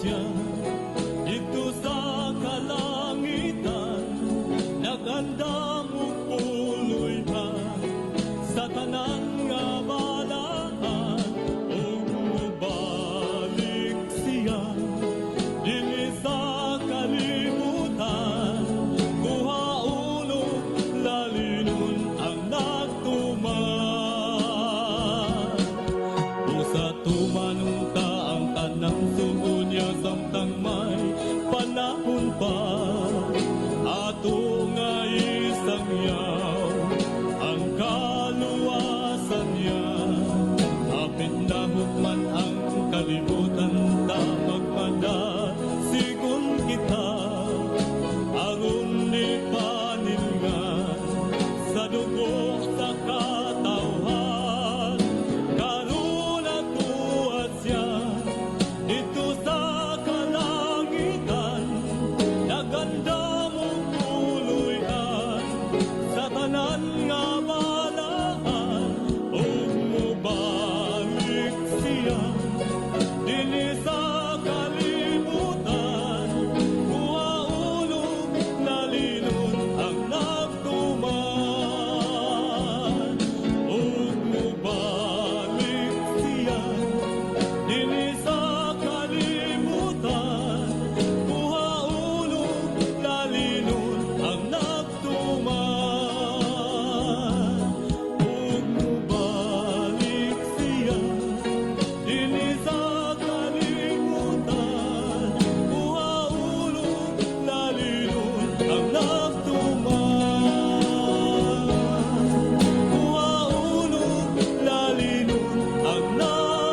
siya didto sa kalangitan, nagandam og puloy-an sa tanan nga balaan, ug mobalik siya dinhi sa kalibutan, kuhaon og lalinon ang nagtuman. Busa tumanon ta ang tanang sugo niya samtang may panahon pa. Ato nga isangyaw ang kaluwasan niya. Hapit na hukman ang kalibutan, ta magpadasigon kita aron di panilngan sa dugo sa katawhan. Karon atuwa siya didto sa kalangitan, nagandam og puloy-an sa tanan nga balaan, ug mobalik siya dinhi sa kalibutan, kuhaon og lalinon ang nagtuman, ug mobalik siya dinhi sa kalibutan, kuhaon og lalinon ang nagtuman, ug mobalik siya dinhi sa kalibutan, kuhaon og lalinon ang nagtuman, kuhaon og lalinon ang nagtuman.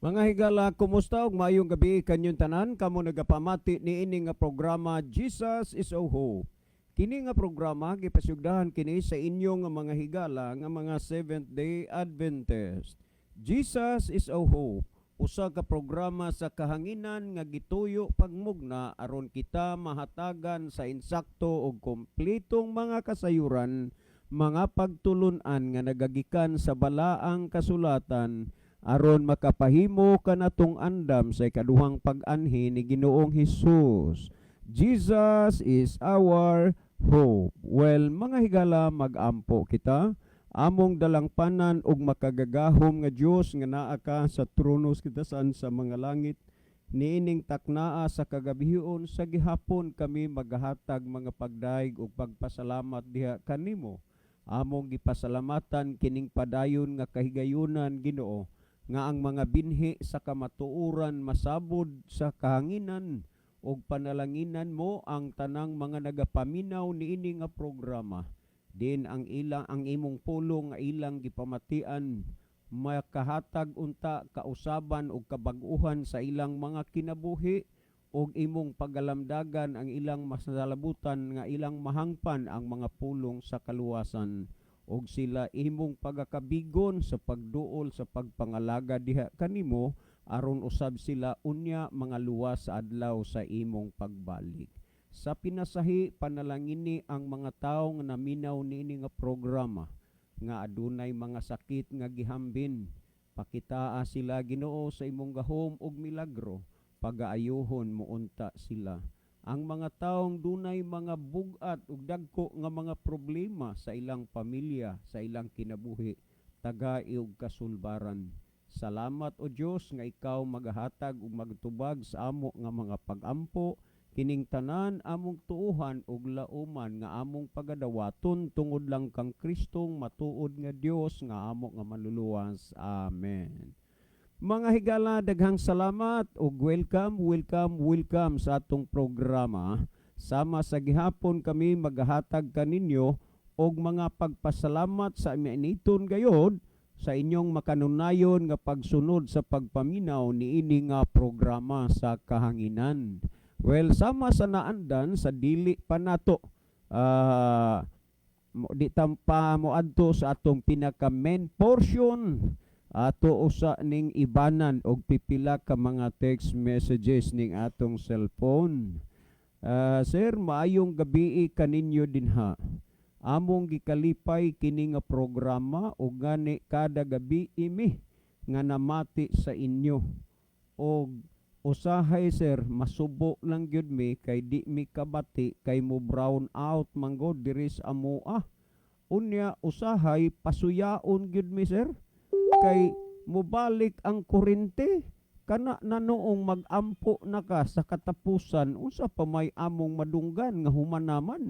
Mga higala, kumusta ug maayong gabi kanyong tanan kamo nagapamati niini nga programa, Jesus is Our Hope. Kini nga programa gipasugdahan kini sa inyong nga mga higala nga mga Seventh Day Adventist. Jesus is Our Hope, usa ka programa sa kahanginan nga gituyo pagmugna aron kita mahatagan sa insakto ug kompletong mga kasayuran, mga pagtulunan nga nagagikan sa balaang kasulatan aron makapahimo kanatong andam sa ikaduhang pag-anhi ni Ginoong Hesus. Jesus is our hope. Well, mga higala, mag-ampo kita. Among dalangpanan ug makagagahom nga Dios nga naa ka sa trono kitasan sa mga langit, niining taknaa sa kagabhion sa gihapon kami magahatag mga pagdayeg ug pagpasalamat diha kanimo. Among gipasalamatan kining padayon nga kahigayunan, Ginoo, nga ang mga binhi sa kamatuoran masabod sa kahanginan, ug panalanginan mo ang tanang mga nagapaminaw niini nga programa din ang ilang ang imong pulong nga ilang gipamatian makahatag unta kausaban ug kabag-uhan sa ilang mga kinabuhi, ug imong pagalamdagan ang ilang masalabutan nga ilang mahangpan ang mga pulong sa kaluwasan, ug sila imong pagakabigon sa pagduol sa pagpangalaga diha kanimo aron usab sila unya mga luwas sa adlaw sa imong pagbalik. Sa pinasahi, panalangini ang mga tawo nga naminaw niini nga programa nga adunay mga sakit nga gihambin. Pakitaa sila, Ginoo, sa imong gahom ug milagro, pagaayuhon mo unta sila. Ang mga taong dunay mga bug-at ug dagko nga mga problema sa ilang pamilya, sa ilang kinabuhi, tagai og kasulbaran. Salamat, o Dios, nga ikaw magahatag ug magtubag sa amo nga mga pagampo. Kining tanan among tuohan ug lauman nga among pagadawaton tungod lang kang Kristong matuod nga Dios nga amo nga manluluwas. Amen. Mga higala, daghang salamat ug welcome, welcome, welcome sa atong programa. Sama sa gihapon, kami maghahatag kaninyo og mga pagpasalamat sa mainiton gayod sa inyong makanunayon nga pagsunod sa pagpaminaw niini nga programa sa kahanginan. Well, sama sa naandan, sa dili pa nato di tampa moadto sa atong pinaka main portion. Ato usa ning ibanan og pipila ka mga text messages ning atong cellphone. Sir, maayong gabii kaninyo dinha. Among gikalipay kini nga programa ug gani kada gabi imi nga namati sa inyo. Og usahay, sir, masubo lang gyud mi kay di mi kabati kay mo brown out manggod diri sa amoa. Unya usahay pasuyaon gyud mi, sir, kay mobalik ang kurente. Kana na noong mag-ampo na ka sa katapusan, unsa pa may among madunggan nga human naman.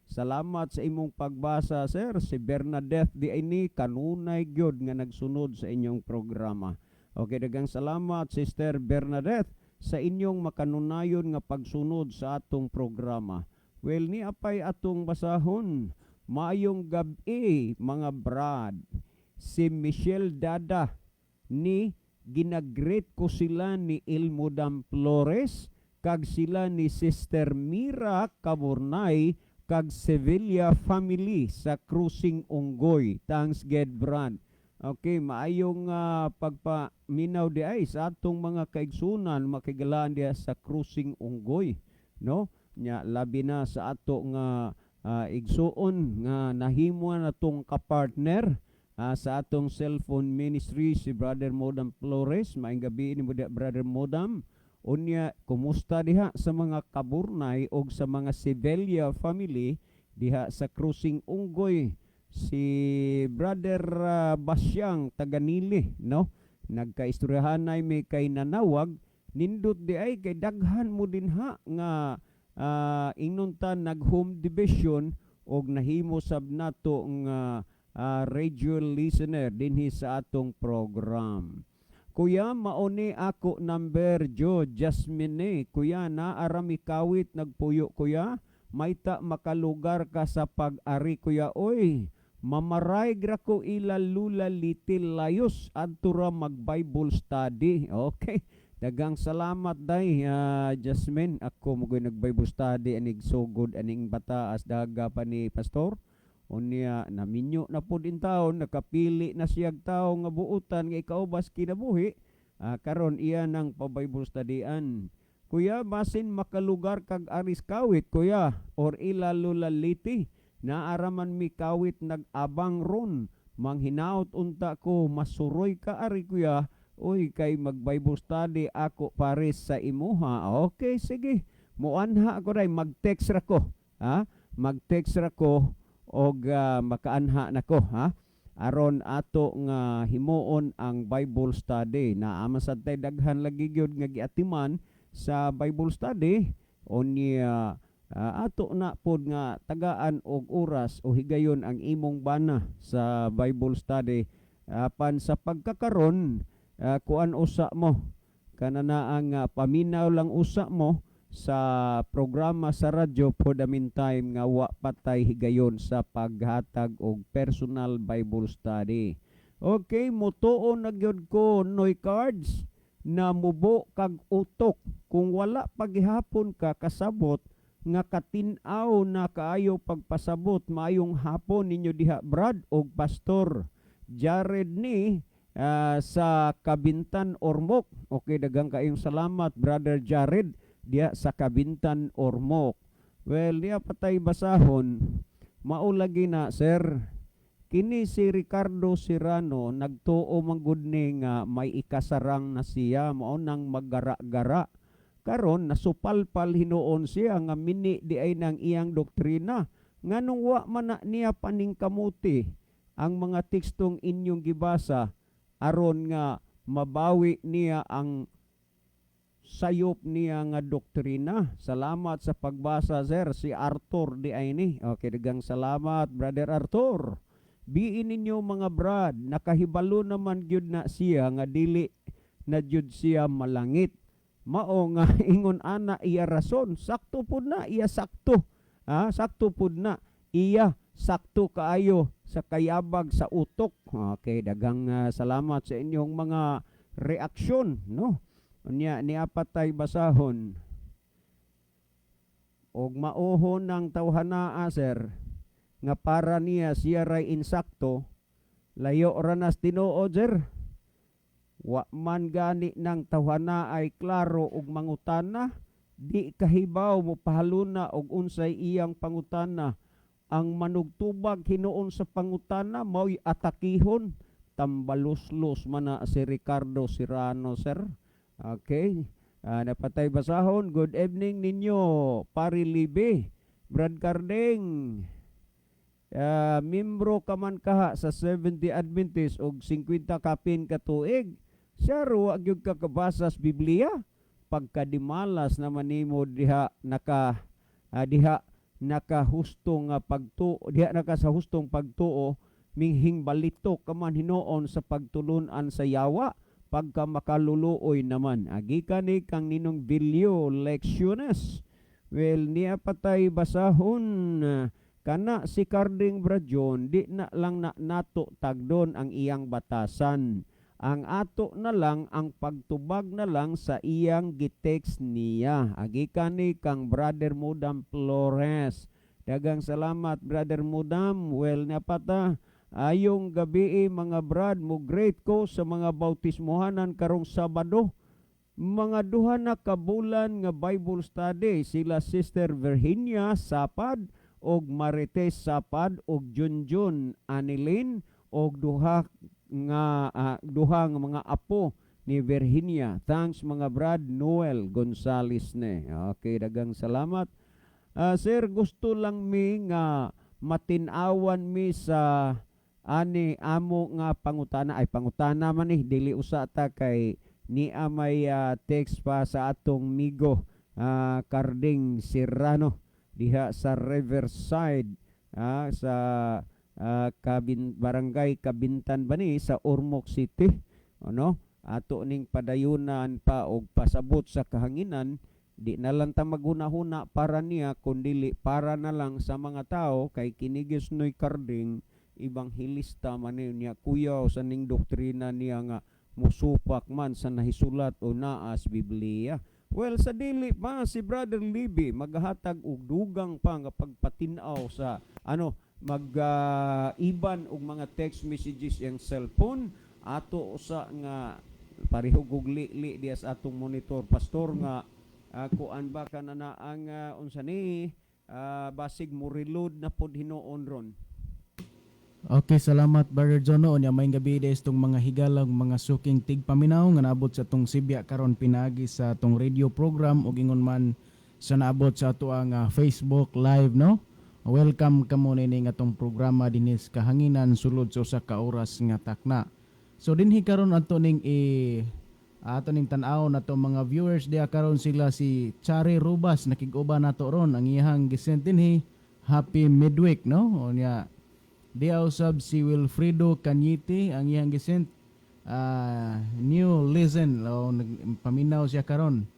Salamat sa imong pagbasa, sir. Si Bernadette di ay ni kanunay gyud nga nagsunod sa inyong programa. Okay, daghang salamat, Sister Bernadette, sa inyong makanunayon nga pagsunod sa atong programa. Well, ni apay atong basahon. Maayong gabi, mga brad. Si Michelle Dada ni ginagreet ko sila ni Ilmodam Flores kag sila ni Sister Mira Caburnay kag Sevilla family sa Cruising Unggoy. Thanks God, brad. Okay, maayong pagpaminaw di ay sa atong mga kaigsunan makigalaan diha sa Cruising Unggoy, no? Nya labi na sa ato nga igsuon nga nahimo na tong kapartner sa atong cellphone ministry, si Brother Modam Flores. Maayong gabi nimo diha, Brother Modam. Unya kumusta diha sa mga Kaburnay og sa mga Sevilla family diha sa Cruising Unggoy? Si Brother Basyang Taganili, no, nagkaistoryahanay mi kay nanawag. Nindot di ay kay daghan mo dinha nga ingnon ta nag home division og nahimo sab nato nga radio listener dinhi sa atong program. Kuya, mauni ako number Jo Jasmine ni. Kuya, naarami Kawit nagpuyo, kuya. Mayta makalugar ka sa pag-ari, kuya, oy. Mamaray gra ko ila lula little layos adto ra mag Bible study. Okay. Daghang salamat day, Jasmine. Ako mo nag Bible study anig sugod aning Bataas daga pa ni pastor. Unya naminyo na pud in taon, nakapili na siyag tawo nga buutan nga ikaubas kinabuhi. Karon iya nang pa-Bible studyan. Kuya, basin makalugar kag aris Kawit, kuya, or ila lula liti. Naaraman mi Kawit nag-abang ron. Manghinaot unta ko masuroy ka ari, kuya. Uy, kay mag Bible study ako pares sa imuha. Okay, sige. Muanha ako day, mag-text ra ko. Ha? Mag-text ra ko og makaanha nako, ha, aron ato nga himuon ang Bible study. Naa man sad tay daghan lagi gyud nga giatiman sa Bible study. Unya ato na pod nga tagaan og oras o higayon ang imong bana sa Bible study. Apan sa pagkakaron, kuan usa mo kanana ang paminaw lang usa mo sa programa sa radyo for the meantime nga wa patay higayon sa paghatag og personal Bible study. Okay, mutuo na gyud ko, Noy Cards, na mubo kag utok kung wala paghihapon ka kasabot nga katin-aw na kaayo pagpasabot. Maayong hapon ninyo diha, Brad og Pastor Jared ni sa Kabintan, Ormoc. Okay, daghang kaayong salamat, Brother Jared, diha sa Kabintan, Ormoc. Well, diha patay basahon. Mao lagi na, sir. Kini si Ricardo Serrano nagtuo man gud ni nga may ikasarang na siya, mao nang maggara-gara. Karon nasupalpal hinuon siya nga mini di ay nang iyang doktrina. Nganong wa man na niya paningkamuti ang mga tekstong inyong gibasa aron nga mabawi niya ang sayop niya nga doktrina? Salamat sa pagbasa, sir. Si Arthur di ay ni. Okay, daghang salamat, Brother Arthur. Biin ninyo, mga brad, nakahibalo naman gyud na siya nga dili na gyud siya malangit. Mao nga ingon ana iya rason, sakto pud na iya sakto. Ha, sakto pud na iya sakto kaayo sa kayabag sa utok. Okay, daghang salamat sa inyong mga reaksyon, no? Unya niya patay basahon. Og mauhon ng tawhanaa, sir, nga para niya siya ray insakto, layo ra nas tinuod, sir. Wa man gani nang tawhana ay klaro og mangutana, di kahibaw mo pahaluna og unsay iyang pangutana. Ang manugtubag hinuon sa pangutana mao'y atakihon. Tambaluslos man na si Ricardo Serrano, sir. Okay. Napatay basahon. Good evening ninyo, Pari Libe, Brad Carding. Membro ka man kaha sa 70 Adventist og 50 kapin ka tuig. Siya wa gyud ka kabasa sa Biblia. Pagkadimalas naman nimo diha naka diha nakahusto nga pagtuo, diha naka sa hustong pagtuo, minghing balito ka man hinuon sa pagtulunan sa yawa, pagka makaluluoy naman. Agi ni kang Ninong Vilio Lecciones. Well, niya patay basahon, kana si Carding Brajon, di na lang na nato tagdon ang iyang batasan. Ang ato na lang ang pagtubag na lang sa iyang gitext niya. Agi kani kang Brother Mudam Flores. Dagang salamat, Brother Mudam. Well, napata ayong gabi mga brad, mo great ko sa mga bautismohanan karong Sabado. Mga duha na ka bulan nga Bible study sila Sister Virginia Sapad og Marites Sapad og Junjun Anilin og duha nga mga apo ni Virginia. Thanks, mga brad. Noel Gonzales ne. Okay, dagang salamat. Sir, gusto lang mi nga matin-awan mi sa ani amo nga pangutana. Ay, pangutana man ni, dili usa ta kay niya may text pa sa atong migo Carding Serrano diha sa Riverside, sa Barangay Kabintan ba ni sa Ormoc City, ano. Ato ning padayunan pa og pasabot sa kahanginan. Di na lang ta maghuna-huna para niya kundili para na lang sa mga tao, kay kinigis noy Carding ebanghelista man niya, kuyaw sa ning doktrina niya nga musupak man sa nahisulat o naa sa Biblia. Well, sa dili pa si Brother Libby maghatag og dugang pa nga pagpatin-aw sa ano, mag iban og mga text messages yang cellphone ato usa nga pareho og li diya sa atong monitor, pastor, nga kuan ba kana na ang unsa ni basig mo reload na pod hinuon ron. Okay, salamat, Brother Jono. Unya maayong gabi itong mga higalang mga suking tigpaminaw nga naabot sa atong sibya karon pinaagi sa atong radio program ug ingon man sa naabot sa ato ang Facebook Live, no. Welcome kamo nining atong programa dinhi sa kahanginan sulod sa usa ka oras nga takna. So dinhi karon ato ning tan-aw nato mga viewers diha karon. Sila si Chari Rubas, nakig-uban nato ron. Ang iyang gisent dinhi, "Happy midweek," no. Unya diha usab si Wilfredo Cañete, ang iyang gisent, "New listen" o paminaw siya karon.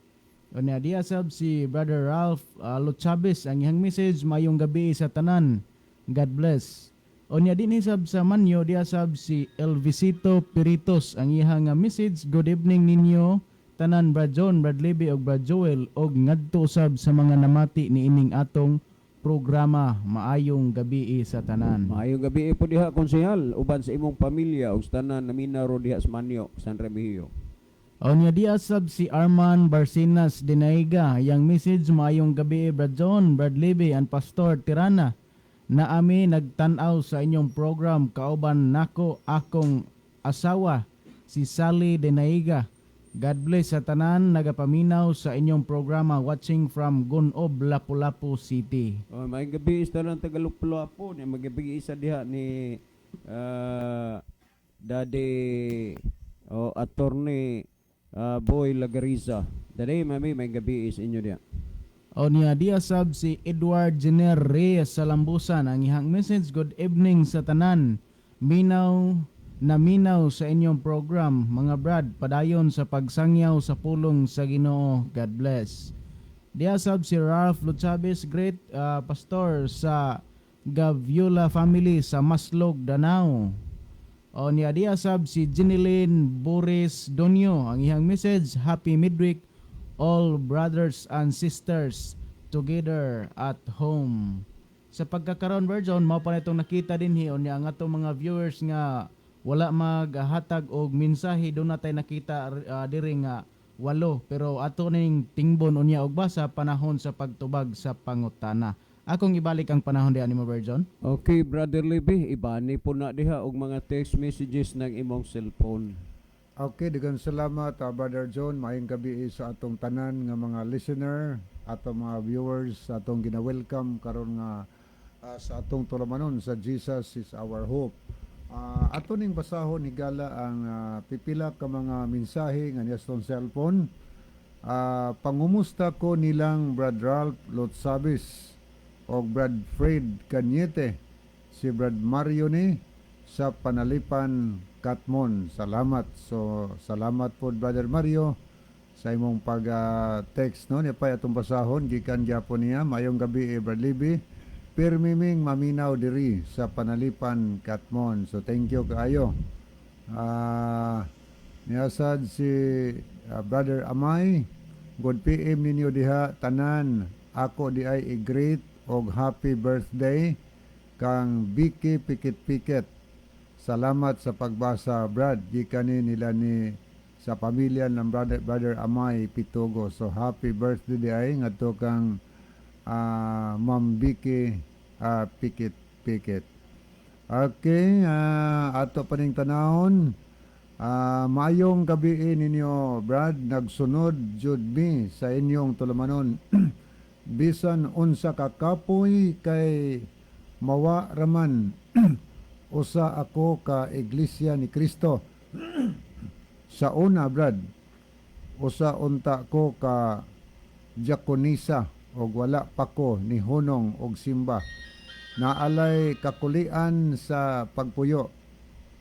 Unya diha sab si Brother Ralph Luchabes, ang iyang message, "Mayong gabi sa tanan. God bless." Unya dinhi sab sa Manyo, diha sab si Elvisito Piritos, ang iyang nga message, "Good evening ninyo tanan, Brad John, Brad Libby ug Brad Joel og ngadto sab sa mga namati niining atong programa. Maayong gabi sa tanan." Maayong gabi po diha, konsehal, uban sa imong pamilya ug sa tanan naminaw diha sa Manyo, San Remigio. Unya diha sab si Arman Barcinas Dinaiga, yang message, "Maayong gabi, Brad John, Brad Libby and Pastor Tirana. Naami nagtan-aw sa inyong program kauban nako akong asawa si Sally Dinaiga. God bless sa tanan nagapaminaw sa inyong programa. Watching from Gunob, Lapu-Lapu City." Oh, maayong gabi sa tanan taga Lapu-Lapu ni magabi isa diha ni Daddy o Attorney Boy Lagariza. Dali mami, maayong gabi sa inyo diha. O niya diya sab si Edward Jenner Reyes sa Lambusan, ang iyang message, "Good evening sa tanan. Minaw na minaw sa inyong program, mga brad. Padayon sa pagsangyaw sa pulong sa Ginoo. God bless." Diya sab si Ralph Luchabes, great pastor sa Gaviola family sa Maslog, Danao. O niya diya sab si Jeneline Boris Donyo, ang iyang message, "Happy midweek all brothers and sisters together at home." Sa pagkakaroon, Virgin, mao pa na itong nakita dinhi. Unya ang atong mga viewers nga Wala maghatag og mensahe. Doon natay nakita diri nga 8, pero ato ning tingbon unya og basa panahon sa pagtubag sa pangutana. Akong ibalik ang panahon diha nimo, Brother John. Okay, Brother Libby, ibani po na diha og mga text messages ng imong cellphone. Okay, daghang salamat, Brother John. Maayong gabi sa atong tanan nga mga listener, atong mga viewers, atong gina-welcome karon nga sa atong tulumanon sa Jesus is Our Hope. Ato ning basahon, higala, ang pipila ka mga mensahe nga niya sa atong cellphone. Pangumusta ko nilang Brad Ralph Lotsabis o Brad Fred Cañete, si Brad Mario ni sa Panalipan, Katmon. Salamat. So, salamat po, Brother Mario, sa imong pag-text, no. Niya pa atong basahon gikan gyapon niya. Maayong gabi, Brad Libby. Pirmiming maminaw diri sa Panalipan, Katmon. So thank you kaayo. Niyasad si Brother Amay, good PM ninyo diha tanan. Ako di ay i-greet og happy birthday kang Vicky Pikit Pikit. Salamat sa pagbasa, Brad. Gikan ni nila ni sa pamilya ng Brother Amay Pitugo. So happy birthday di ay ngadto kang Ma'am Vicky Pikit Pikit. Okay, ato pa ning tanawon. Maayong gabi ninyo, Brad. Nagsunod jud mi sa inyong tulumanon. Bisan unsa ka kapoy kay mawa raman, usa ako ka Iglesia ni Kristo. Sa una, Brad, usa unta ko ka diakonisa og wala pa ko ni hunong og simba. Naalay kakulian sa pagpuyo.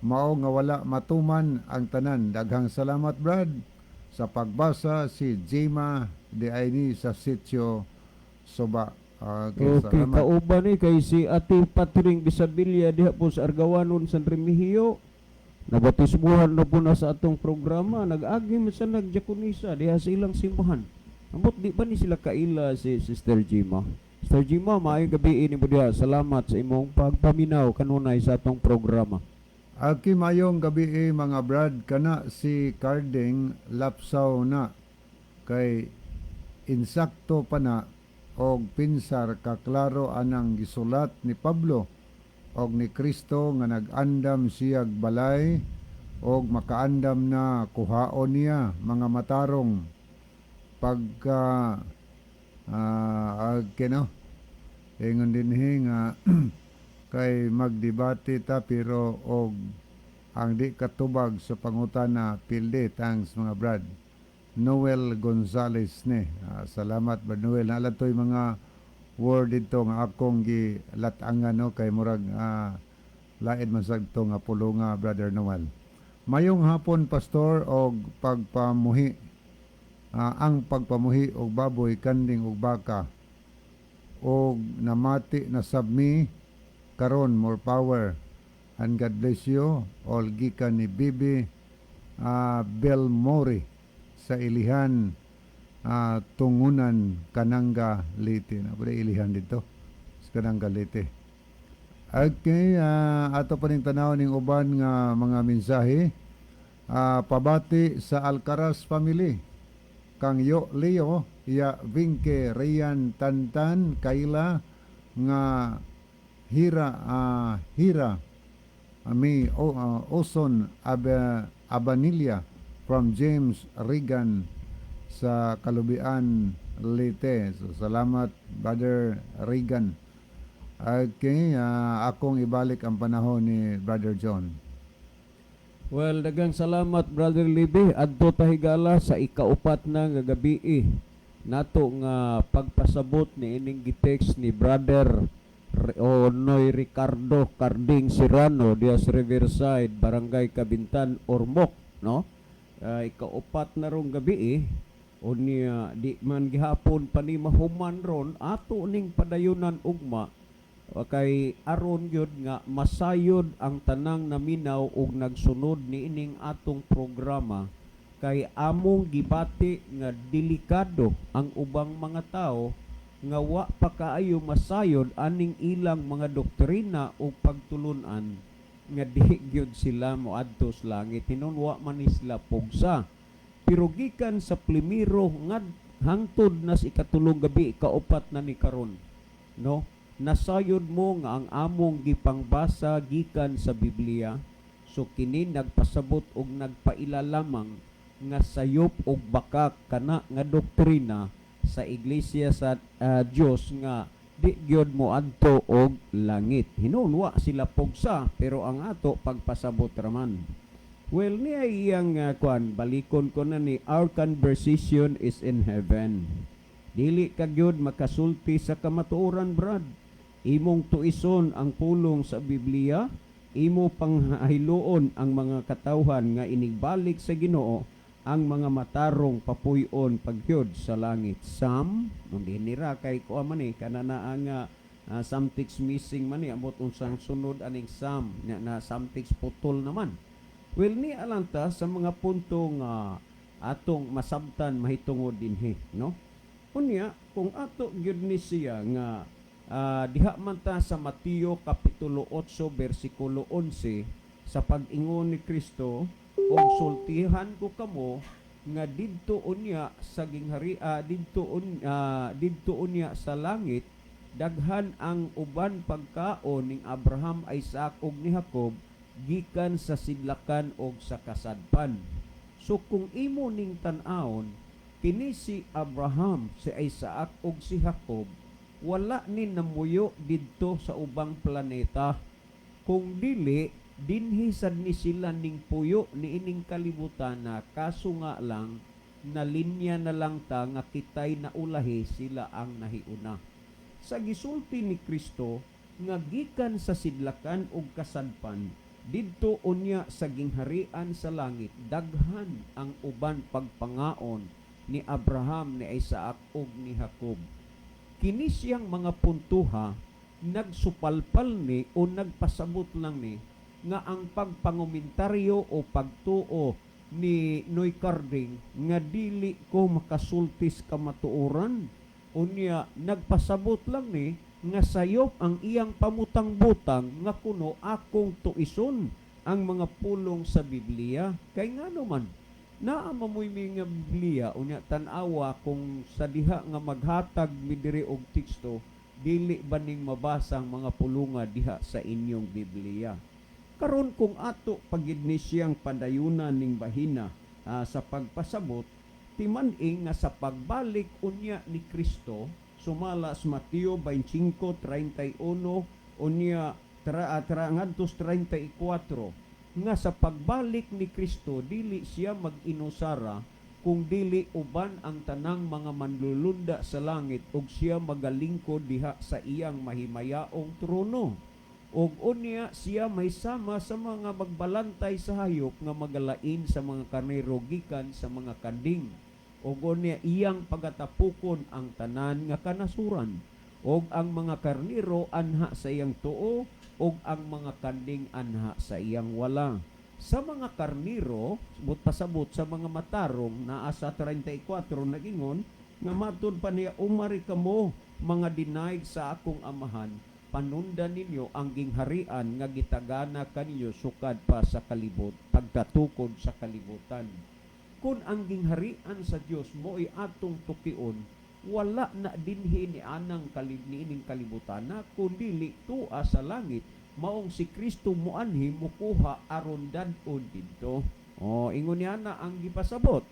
Mao nga wala matuman ang tanan. Daghang salamat, Brad, sa pagbasa. Si Jema di ay ni sa Sitio Suba. Okay, Okay, salamat. Kauban ni kay si Ate Patring Bisabilia diha po sa Argawanon, San Remigio. Nabatismuhan na po na sa atong programa, nag-agi man sa nagdiakonisa diha sa ilang simbahan. Ambot di ba ni sila kaila si Sister Jima? Sister Jima, maayong gabi ini mo diha. Salamat sa imong pagpaminaw kanunay sa atong programa. Aki, mayong gabi mga brad, kana si Carding lapsaw na kay insakto pa na og pinsar kaklaro anang gisulat ni Pablo og ni Kristo nga nag-andam siyag balay og makaandam na kuhaon niya mga matarong pagka kino ingon dinhi nga kay magdebate ta pero og ang di katubag sa pangutana pilde. Thanks, mga brad. Noel Gonzales ni. Salamat, Brad Noel. Naa to'y mga word dito nga akong gilatangan, no, kay murag lain man sad to nga pulunga, Brother Noel. Mayong hapon, Pastor, og pagpamuhi, ang pagpamuhi og baboy, kanding ug baka og namati na sab mi karon. More power and God bless you all, gikan ni Bibi Belmori sa Ilihan, Tungunan, Kananga, Leyte. Na pala Ilihan dito sa Kananga, Leyte. Okay, ato pa ning tanaw ning uban nga mga mensahe. Pabati sa Alcaraz family. Kang Yo Leo, ya Vinke, Rian, Tantan, Kayla nga Hira Hira ami Oson Abanilla from James Regan sa Kalubian, Leyte. So, salamat, Brother Regan. Okay, akong ibalik ang panahon ni Brother John. Well, daghang salamat, Brother Libby. Adto ta, higala, sa ikaupat na nga gabi nato nga pagpasabot ni ining gitext ni Brother Onoy Ricardo Carding Serrano diya sa Riverside, Barangay Cabintan, Ormoc, no? Ikaupat na rong gabi unya di man gihapon pa ni mahuman ron, ato ning padayunan ugma kay aron gyud nga masayod ang tanang naminaw ug nagsunod niining atong programa, kay among gibati nga delikado ang ubang mga tao nga wa pa kaayo masayod aning ilang mga doktrina o pagtulunan. Nga di gyud sila moadto sa langit, hinon wa man ni sila pugsa. Pero gikan sa primero nga hangtod na sa ikatulong gabi, ikaupat na ni karon, no, nasayod mo nga ang among gipangbasa gikan sa Biblia. So kini nagpasabot og nagpaila lamang nga sayop og bakak kana nga doktrina sa iglesia sa Dios nga di gyud mo adto og langit. Hinuon wa sila pugsa, pero ang ato pagpasabot raman. Well, niya iyang kuan, balikon ko na ni, our conversation is in heaven. Dili ka gyud makasulti sa kamatuoran, brad. Imong tuison ang pulong sa Biblia, imo panghahiluon ang mga katawhan nga inigbalik sa Ginoo, ang mga matarong papuy-on pagyud sa langit. Sam, hindi nira kay kuha man eh, kana na ang something's missing man eh, amot unsang sunod aning Sam, na, na something's putol naman. Well, ni alanta sa mga punto nga atong masabtan mahitungod dinhi, no? Unya, kung ato gyud ni siya nga diha man ta sa Mateo kapitulo 8 bersikulo 11 sa pag-ingon ni Kristo, "Og sultihan ko kamo nga didto unya sa ginghari didto unya sa langit daghan ang uban pagkaon ning Abraham, Isaac ug ni Jacob gikan sa sidlakan og sa kasadpan." So kung imo ning tan-awon, kini si Abraham, si Isaac ug si Jacob wala ni namuyo didto sa ubang planeta. Kung dili, dinhi sad ni sila ning puyo niining kalibutan na, kaso nga lang nalinya na lang ta nga kitay naulahi, sila ang nahiuna. Sa gisulti ni Kristo nga gikan sa sidlakan ug kasadpan, didto unya sa gingharian sa langit daghan ang uban pagpangaon ni Abraham, ni Isaac ug ni Jacob. Kini siyang mga puntuha nagsupalpal ni o nagpasabot lang ni nga ang pagpangumentaryo o pagtuo ni Noy Carding nga dili ko makasultis kamatuoran. Unya nagpasabot lang ni nga sayop ang iyang pamutang-butang nga kuno akong tuison ang mga pulong sa Biblia, kay ngano man naa mamoy mi nga Biblia. Unya tan-awa kung sa diha nga maghatag mi diri og teksto, dili ba ning mabasa ang mga pulunga diha sa inyong Biblia? Karon, kung ato pagid ni siyang padayunan ning bahina sa pagpasabot, timan-ing nga sa pagbalik unya ni Kristo sumala sa Mateo 25:31 unya ngadto sa 34, nga sa pagbalik ni Kristo dili siya mag-inusara kung dili uban ang tanang mga manlulunda sa langit ug siya magalingkod diha sa iyang mahimayaong trono, ug unya siya may sama sa mga magbalantay sa hayop nga magalain sa mga karnero gikan sa mga kanding, ug unya iyang pagatapukon ang tanan nga kanasuran, ug ang mga karnero anha sa iyang tuo ug ang mga kanding anha sa iyang wala. Sa mga karnero, but pasabot sa mga matarong, naa sa 34 nagingon nga matud pa niya, "Umari kamo, mga dinaig sa akong amahan, panundan ninyo ang gingharian nga gitagana kaninyo sukad pa sa kalibot pagkatukod sa kalibutan." Kung ang gingharian sa Dios mo'y atong tukion, wala na dinhi ni anang niining kalibutan na, kundi tua sa langit, maong si Kristo muanhi mukuha aron dad-on didto. O ingon niya na ang gipasabot.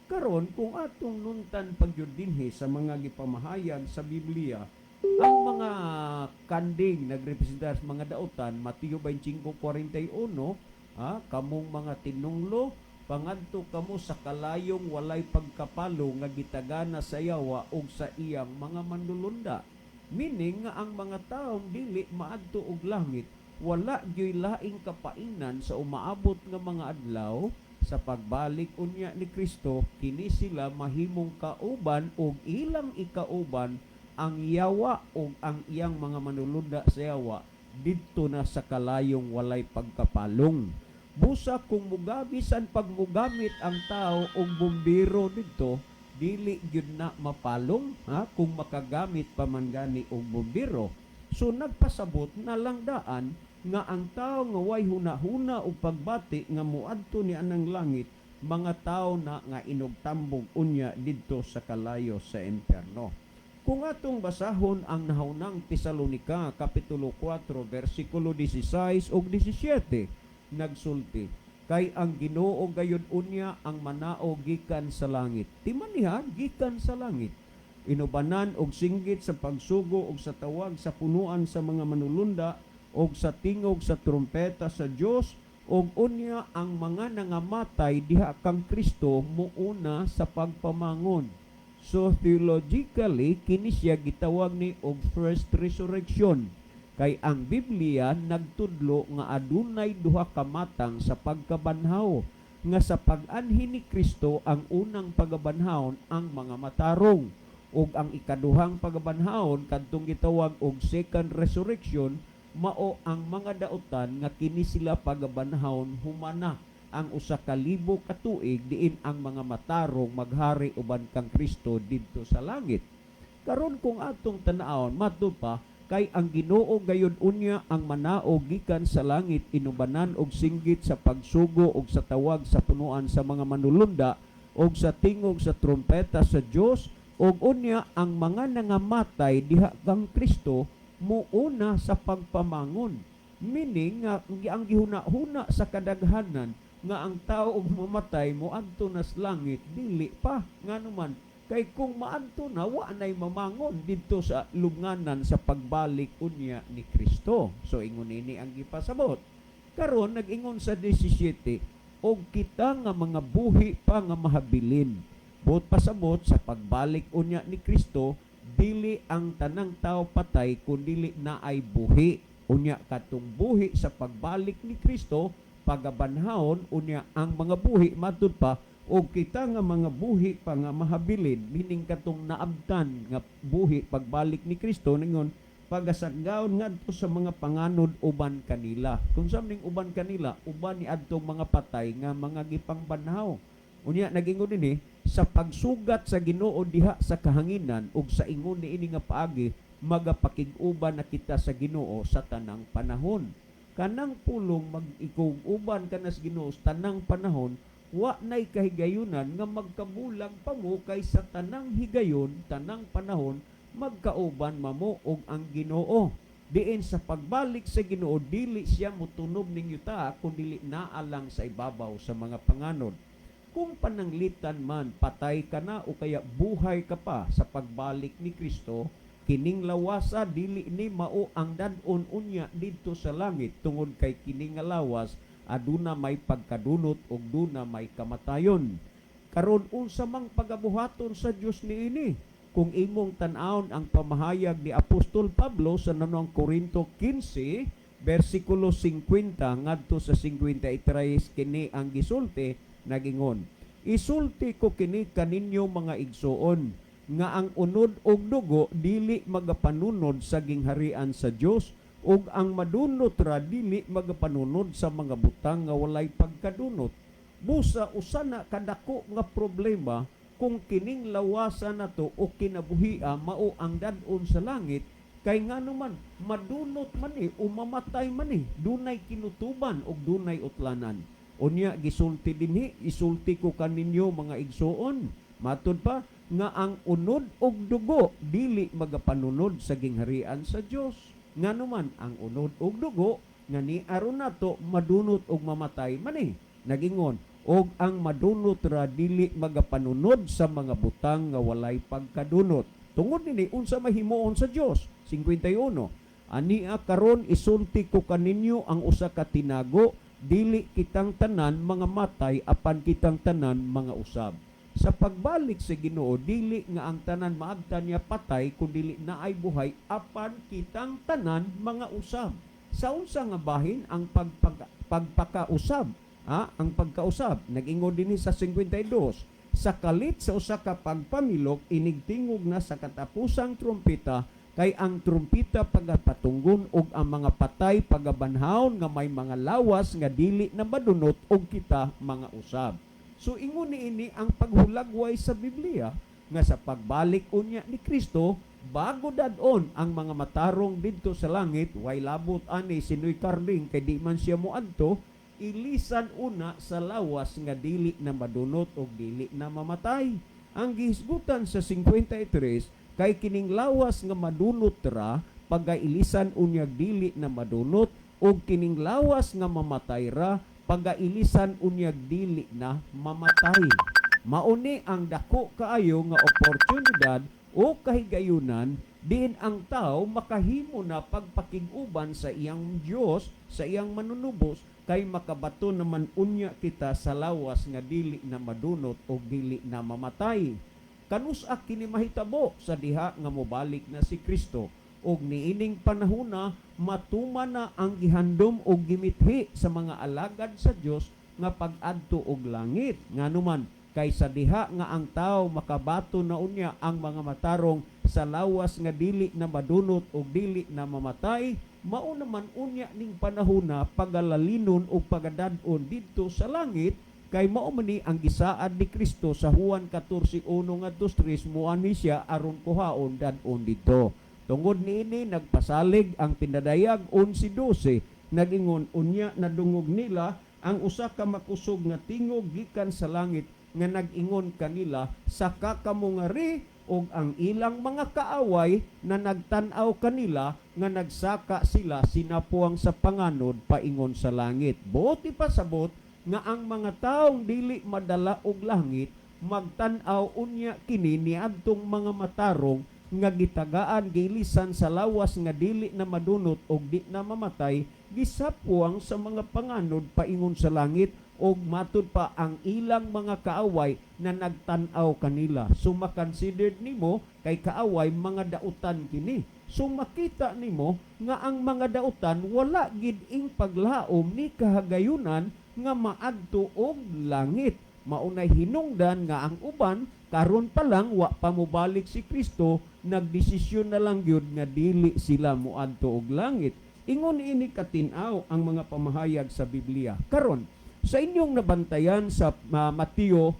Karon, kung atong nuntan pagyud dinhi sa mga gipamahayag sa Biblia, ang mga kanding nagrepresentar sa mga dautan, Mateo 25:41, "Kamong mga tinunglo, pangadto kamo sa kalayong walay pagkapalo nga gitagana sa yawa ug sa iyang mga manlulunda." Meaning nga ang mga taong dili maadto og langit wala gyoy laing kapainan sa umaabot nga mga adlaw. Sa pagbalik unya ni Kristo, kini sila mahimong kauban og ilang ikauban ang yawa og ang iyang mga manulunda sa yawa didto na sa kalayong walay pagkapalong. Busa kung mugabi san pagmugamit ang tao og bumbero didto, dili gyud na mapalong, ha, kung makagamit pa man gani og bumbero. So nagpasabot na lang daan Nga ang tao nga way huna-huna o pagbati nga moadto ni anang langit, mga tao na nga inugtambog unya didto sa kalayo sa impyerno. Kung atong basahon ang Nahaunang Tesalonika kapitulo 4 versikulo 16 ug 17, nagsulti, "Kay ang Ginoo gayud unya ang manao gikan sa langit." Timan niya, gikan sa langit. Inubanan og singgit sa pagsugo og sa tawag sa punuan sa mga manulunda og sa tingog sa trumpeta sa Dios, og unya ang mga nangamatay diha kang Kristo muuna sa pagpamangon. So theologically, kini siya gitawag ni og first resurrection. Kay ang Biblia nagtudlo nga adunay duha ka matang sa pagkabanhaw, nga sa pag-anhi ni Kristo ang unang pagabanhawon ang mga matarong, ug ang ikaduhang pagabanhawon, kadtong gitawag og second resurrection, mao ang mga dautan nga kini sila pagabanhawon humana ang 1,000 ka tuig, diin ang mga matarong maghari uban kang Kristo didto sa langit. Karon kung atong tan-awon, matud pa, "Kay ang Ginoo gayud unya ang manao gikan sa langit, inubanan og singgit sa pagsugo og sa tawag sa punuan sa mga manulunda og sa tingog sa trumpeta sa Dios, ug unya ang mga nangamatay diha kang Kristo muuna sa pagpamangon." Meaning nga ang gihuna-huna sa kadaghanan nga ang tao og mamatay moadto na sa langit, dili pa. Ngano man? Kay kung maadto na, wa nay mamangon didto sa lubnganan sa pagbalik unya ni Kristo. So ingon ini ang gipasabot. Karon nag-ingon sa 17, "Og kita nga mga buhi pa nga mahabilin." Buot pasabot, sa pagbalik unya ni Kristo, dili ang tanang tao patay kun dili naay buhi. Unya katong buhi sa pagbalik ni Kristo pagabanhawon unya ang mga buhi. Matud pa, "Og kita nga mga buhi pa nga mahabilin," meaning katong naabtan nga buhi pagbalik ni Kristo, ningon pagasaggaon ngadto sa mga panganod uban kanila. Kung sa ning uban kanila? Uban ni adtong mga patay nga mga gipangbanhaw. Unya nagingon dinhi, "Sa pagsugat sa Ginoo diha sa kahanginan, ug sa ingon niini nga paagi magapakig-uban na kita sa Ginoo sa tanang panahon." Kanang pulong mag-ikog-uban ka na sa Ginoo sa tanang panahon, wa nay kahigayunan nga magkabulag pa mo, kay sa tanang higayon, tanang panahon, magkauban mamo og ang Ginoo. Diin sa pagbalik sa Ginoo, dili siya motunob ning yuta kun dili naa lang sa ibabaw sa mga panganod. Kung pananglitan man patay ka na o kaya buhay ka pa sa pagbalik ni Kristo, kining lawasa dili ni mao ang dad-on unya didto sa langit, tungod kay kini nga lawas aduna may pagkadunot ug duna may kamatayon. Karon, unsa mang pagabuhaton sa Dios niini? Kung imong tan-awon ang pamahayag ni Apostol Pablo sa Nanong Korinto 15 versikulo 50 ngadto sa 53, kini ang gisulti. Nagingon, "Isulti ko kini kaninyo, mga igsoon, nga ang unod og dugo dili magapanunod sa gingharian sa Dios, ug ang madunot ra dili magapanunod sa mga butang nga walay pagkadunot." Busa usa na kadako nga problema kung kining lawasa nato o kinabuhia mao ang dad-on sa langit, kay ngano man, madunot man eh o mamatay man eh, dunay kinutuban og dunay utlanan. Unya gisulti dinhi, "Isulti ko kaninyo, mga igsoon," matud pa, "nga ang unod og dugo dili magapanunod sa gingharian sa Dios." Ngano man, ang unod og dugo nga ni aron nato madunot og mamatay man eh. Nagingon, "Og ang madunot ra dili magapanunod sa mga butang nga walay pagkadunot." Tungod nini, unsa mahimuon sa Dios? 51. "Ania karon isulti ko kaninyo ang usa ka tinago: dili kitang tanan mga matay, apan kitang tanan mga usab." Sa pagbalik sa Ginoo, dili nga ang tanan maabtan niya patay, kun dili naay buhay, apan kitang tanan mga usab. Sa unsa nga bahin ang pagpakausab? Ah, ang pagkausab, nag-ingon dinhi sa 52, "Sa kalit sa usa ka pagpamilok, inigtingog na sa katapusang trumpeta, kay ang trumpita pagapatunggon ug ang mga patay pagabanhawon nga may mga lawas nga dili na madunot, ug kita mga usab." So ingon niini ang paghulagway sa Biblia nga sa pagbalik unya ni Kristo, Bago dadon ang mga matarong didto sa langit, way labot ani si Noy Carding kay di man siya moadto, ilisan una sa lawas nga dili na madunot o dili na mamatay. Ang gihisgutan sa 53 kay kining lawas nga madunot ra pagailisan unyag dili na madunot, ug kining lawas nga mamatay ra pagailisan unyag dili na mamatay. Mauni ang dako kaayo nga oportunidad o kahigayunan diin ang tao makahimo na pagpakig-uban sa iyang Dios, sa iyang manunubos, kay makabato naman unya kita sa lawas nga dili na madunot o dili na mamatay. Kanusa kini mahitabo? Sa diha nga mobalik na si Kristo og niining panahona matuman na ang gihandom og gimithi sa mga alagad sa Dios nga pag-adto og langit. Nganuman kay sa diha nga ang tao makabato na unya ang mga matarong sa lawas nga dili na madunot og dili na mamatay, mao naman unya ning panahona pagalalinon og pagadad-on didto sa langit, kay mao man ni ang gisaad ni Kristo sa Juan 14:1 ngadto 3, muani siya aron kuhaon dad-on didto. Tungod niini nagpasalig ang Pinadayag 11:12, nag-ingon, "Unya nadungog nila ang usa ka makusog nga tingog gikan sa langit nga nag-ingon kanila, 'Saka kamo ngari,' ug ang ilang mga kaaway na nagtan-aw kanila nga nagsaka sila sinapuang sa panganod paingon sa langit." Buot ipasabot nga ang mga taong dili madala og langit magtan-aw unya kini niadtong mga matarong nga gitagaan, gilisan sa lawas nga dili na madunot og di na mamatay, gisapuang sa mga panganod paingon sa langit, og matud pa ang ilang mga kaaway na nagtan-aw kanila. So makonsidered nimo kay kaaway mga dautan kini. So makita nimo nga ang mga dautan wala gid ing paglaom ni kahagayunan nga maadto og langit. Maunay hinungdan nga ang uban karon pa lang, wa pa mobalik si Kristo, nagdesisyon na lang gyud nga dili sila moadto og langit. Ingon ini katin-aw ang mga pamahayag sa Biblia. Karon, sa inyong nabantayan sa Mateo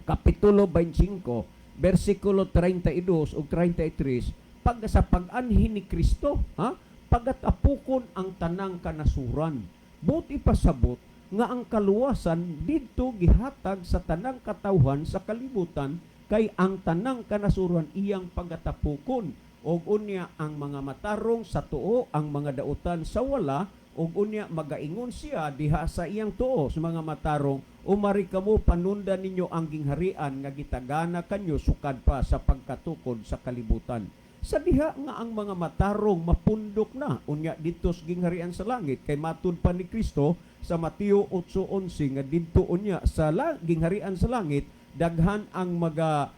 Kapitulo 25, versikulo 32 ug 33, pag sa pag-anhi ni Kristo, ha? Pagatapukon ang tanang kanasuran. Buot ipasabot nga ang kaluwasan didto gihatag sa tanang katawhan sa kalibutan, kay ang tanang kanasuran iyang pagatapukon, og unya ang mga matarong sa tuo, ang mga dautan sa wala, ug unya magaingon siya diha sa iyang tuo sa mga matarong, "Umari kamo, panundan ninyo ang gingharian nga gitagana kanyo sukad pa sa pagkatukod sa kalibutan." Sa diha nga ang mga matarong mapundok na unya didto sa gingharian sa langit, kay matud pa ni Kristo sa Mateo 8:11 nga didto unya sa gingharian sa langit daghan ang maga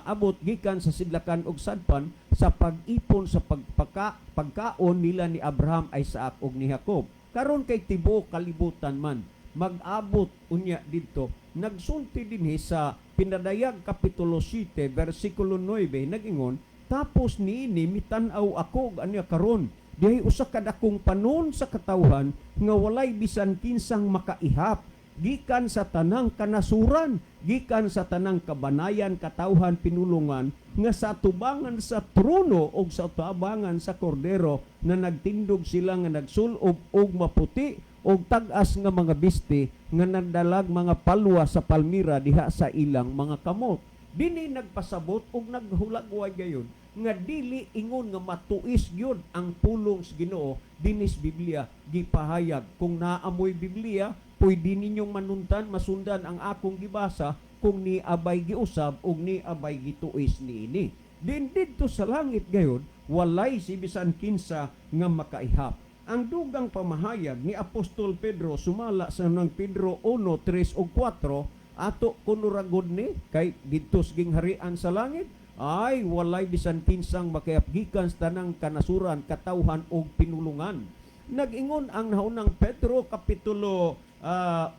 abot gikan sa sidlakan og sadpan sa pag-ipon sa pagkaon nila ni Abraham, Isaac ug ni Jacob. Karon kay tibuok kalibutan man mag-abot unya didto. Nagsulti dinhi sa Pinadayag kapitulo 7 versikulo 9, nag-ingon, "Tapos niini mitan-aw ako anya karon dihay usa ka dakong panon sa katawhan nga walay bisan kinsang makaihap, gikan sa tanang kanasuran, gikan sa tanang kabanayan, katawhan, pinulungan, nga sa tubangan sa trono og sa tubangan sa Kordero na nagtindog sila nga nagsulob og maputi og tag-as nga mga bisti nga nagdalag mga palwa sa palmira diha sa ilang mga kamot." Dinhi nagpasabot og naghulagway gayon nga dili ingon nga matuis gyud ang pulong sa Ginoo dinis Biblia gipahayag. Kung naamoy Biblia, pwede ninyong manuntan, masundan ang akong gibasa kung ni abay giusab ug ni abay gituis niini. Din didto sa langit gayon walay si bisan kinsa nga makaihap. Ang dugang pamahayag ni Apostol Pedro sumala sa nang Pedro 1:3 ug 4, ato kuno ragod ni kay didto sa gingharian sa langit ay walay bisan kinsang makaihap gikan sa tanang kanasuran, katawhan ug pinulungan. Nag-ingon ang naunang Pedro kapitulo 1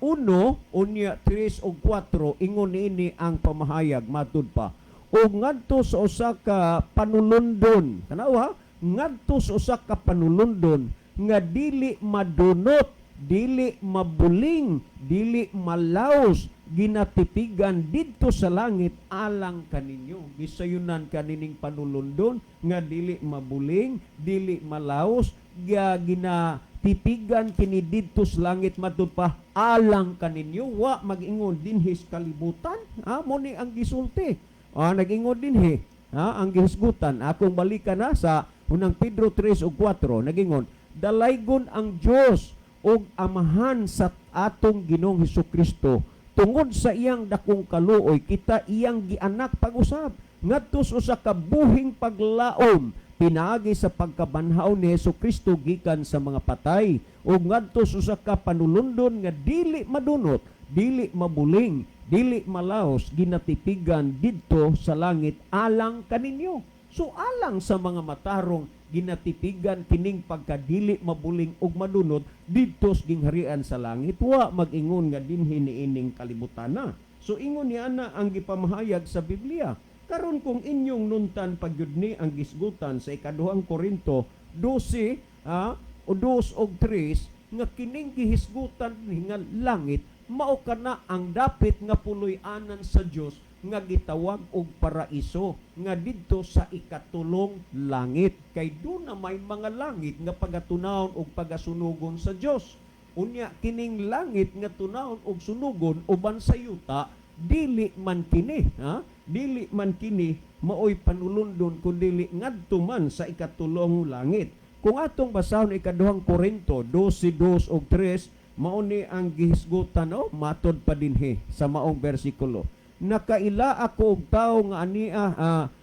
unya 3 ug 4, ingon niini ang pamahayag matud pa, "Ug ngadto sa usa ka panulundon," tanaw ha, "ngadto sa usa ka panulundon nga dili madunot, dili mabuling, dili malaos." Ginatipigan didto sa langit alang kaninyo. Gisayunan kanining panulundon nga dili mabuling, dili malaos, ginatipigan kini didto sa langit matud pa alang kaninyo. Wa mag-ingon dinhi sa kalibutan, ha? Mo ni ang gisulti. Ah, nag-ingon dinhi, ha? Ang gihisgutan, akong balikan na sa Unang Pedro 3 ug 4, nagingon, "Dalaygon ang Dios ug Amahan sa atong Ginoong Hesus Kristo. Tungod sa iyang dakong kaluoy, kita iyang gianak pag-usab ngadto sa usa ka buhing paglaom pinaagi sa pagkabanhaw ni Hesus Kristo gikan sa mga patay, ug ngadto sa usa ka panulundon nga dili madunot, dili mabuling, dili malaos, ginatipigan didto sa langit alang kaninyo." So alang sa mga matarong ginatipigan kining pagkadili mabuling ug madunot didto sa gingharian sa langit, wa mag-ingon nga dinhi niining kalibutan na. So ingon niya na ang gipamahayag sa Biblia. Karon, kung inyong nuntan pagyud ni ang gisgutan sa Ikaduhang Korinto 12 o 2 og 3, nga kining gihisgutan ni nga langit mao kana ang dapit nga puloy-anan sa Dios nga gitawag og paraiso nga didto sa ikatulong langit, kay duna may mga langit nga pagatunawon og pagasunugon sa Dios. Unya kining langit nga tunawon og sunugon uban sa yuta, dili man kini, ha, dili man kini maoy panulundon kun dili ngadto man sa ikatulong langit. Kung atong basahon Ikaduhang Korinto 12:2 og 3, mao ni ang gihisgutan, no, matod pa dinhi sa maong bersikulo. Nakaila ako og tawo nga ania,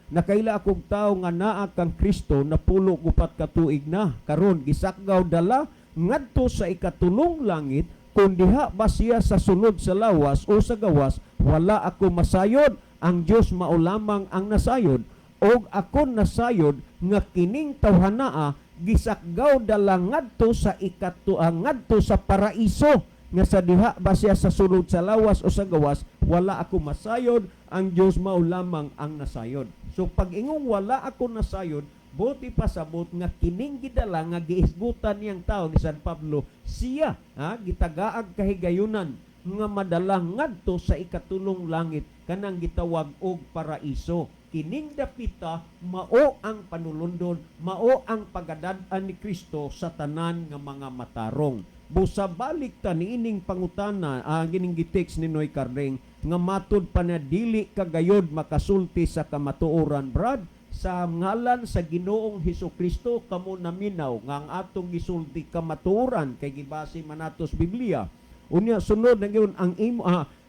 nakaila ako og tawo nga naa kang Kristo napulo upat ka tuig na karon, gisakgaw dala ngadto sa ikatulong langit. Kung diha ba siya sa sulod sa lawas o sa gawas, wala ako masayod, ang Dios mao lamang ang nasayod. Og ako nasayod nga kining tawhanaa gisakgaw dala ngadto sa ngadto sa paraiso, nga sa diha ba siya sa sulod sa lawas o sa gawas, wala ako masayod, ang Dios mao lamang ang nasayod. So pag ingong wala ako nasayod, buot ipasabot nga kining gidala nga gihisgutan niyang tao ni San Pablo, siya, ha, gitagaag kahigayunan nga madala ngadto sa ikatulong langit, kanang gitawag og paraiso. Kining dapita mao ang panulundon, mao ang pagadad-an ni Kristo sa tanan nga mga matarong. Busa balik ta niining pangutana, ang gining gitext ni Noy Carding nga matud pa na dili kagayod makasulti sa kamatuoran, Brad. Sa ngalan sa Ginoong Hesus Kristo, kamo naminaw nga ang atong gisulti kamatuoran kay gibase man nato sa Biblia. Unya sunod na gyud ang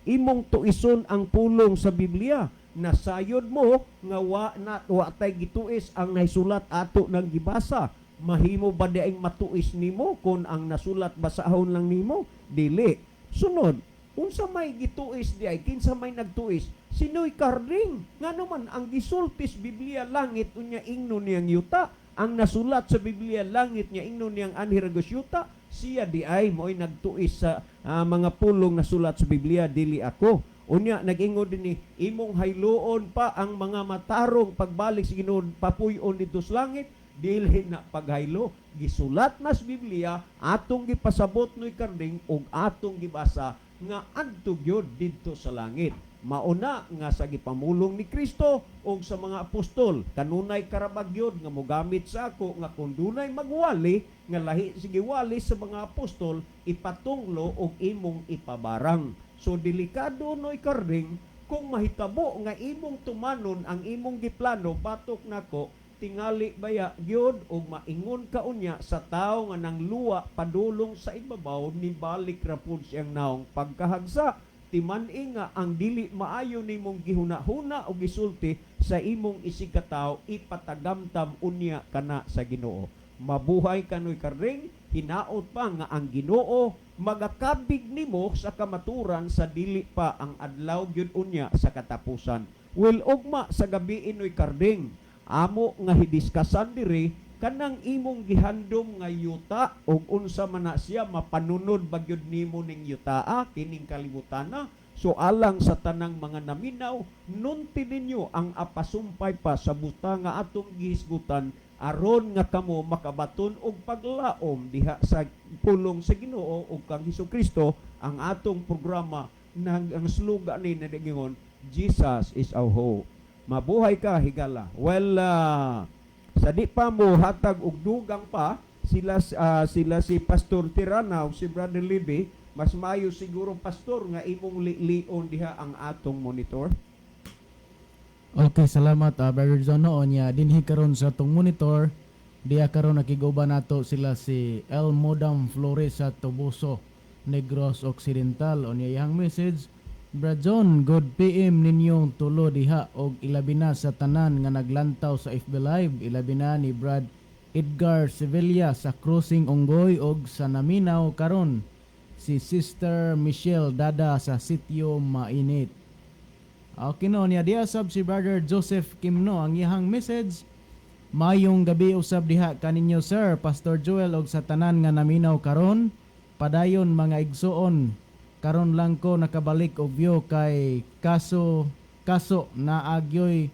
imong tuison ang pulong sa Biblia. Nasayod mo nga wa na wa tay gituis, ang nahisulat ato nang gibasa. Mahimo ba diay matuis nimo kung ang nasulat basahon lang nimo? Dili. Sunod, unsa may gituis di ay, kinsa may nagtuis? Si Noy Carding. Ngano man ang gisulti sa Biblia langit, unya ingno niyang yuta. Ang nasulat sa Biblia langit niya, ingno niyang anhi ra yuta. Siya di ay mo'y nagtuis sa mga pulong nasulat sa Biblia, dili ako. Unya nag-ingon din ni imong hayloon pa ang mga matarong pagbalik sa Ginoo papuy-on didto sa langit. Dili na paghaylo, gisulat na sa Biblia, atong gipasabot, Noy Carding, ug atong gibasa nga adto gyud didto sa langit. Mauna nga sa gipamulong ni Kristo ug sa mga apostol, kanunay karabag gyud nga mogamit sa ako nga kung dunay magwali nga lahi sa giwali sa mga apostol, ipatunglo og imong ipabarang. So delikado, Noy Carding, kung mahitabo nga imong tumanon ang imong giplano batok nako. Tingali baya gyud og maingon ka unya sa tawo nga nang luwa padulong sa ibabaw, nibalik ra pud siyang naong pagkahagsa. Timan-i nga ang dili maayo nimong gihuna-huna o gisulti sa imong isigkatawo, ipatagamtam unya kana sa Ginoo. Mabuhay ka, Noy Carding. Hinaot pa nga ang Ginoo magakabig nimo sa kamaturan sa dili pa ang adlaw gyud unya sa katapusan. Well, ugma sa gabi, Noy Carding, amo nga hidiskasan diri kanang imong gihandom nga yuta ug unsa man na siya, mapanunod ba gyud nimo ning yutaa kining kalibutana? So alang sa tanang mga naminaw, nunti ninyo ang apasumpay pa sa buta nga atong gihisgutan aron nga kamo makabaton og paglaom diha sa pulong sa Ginoo ug kang Hesus Kristo. Ang atong programa Nang ang slogan ni nagingon, "Jesus is our hope." Mabuhay ka, higala. Well, sa di pa mo hatag og dugang pa sila si Pastor Tirana o si Brother Libby, mas maayo siguro, Pastor, nga imong lilion diha ang atong monitor. Okay, salamat, Brother John. No, nya dinhi karon sa atong monitor, diha karon nakiguban nato sila si El Modam Flores sa Toboso, Negros Occidental. Unya iyang message, "Brad John, good PM ninyong tulo diha og ilabi na sa tanan nga naglantaw sa FB Live, ilabi na ni Brad Edgar Sevilla sa Crossing Unggoy og sa naminaw karon si Sister Michelle Dada sa Sitio Mainit." Okay no, niya diya sab si Brother Joseph Kimno, ang iyang message, "Mayong gabi usab diha kaninyo, Sir Pastor Joel, og sa tanan nga naminaw karon. Padayon, mga igsuon. Karon lang ko nakabalik og view kay kaso kaso naagyoy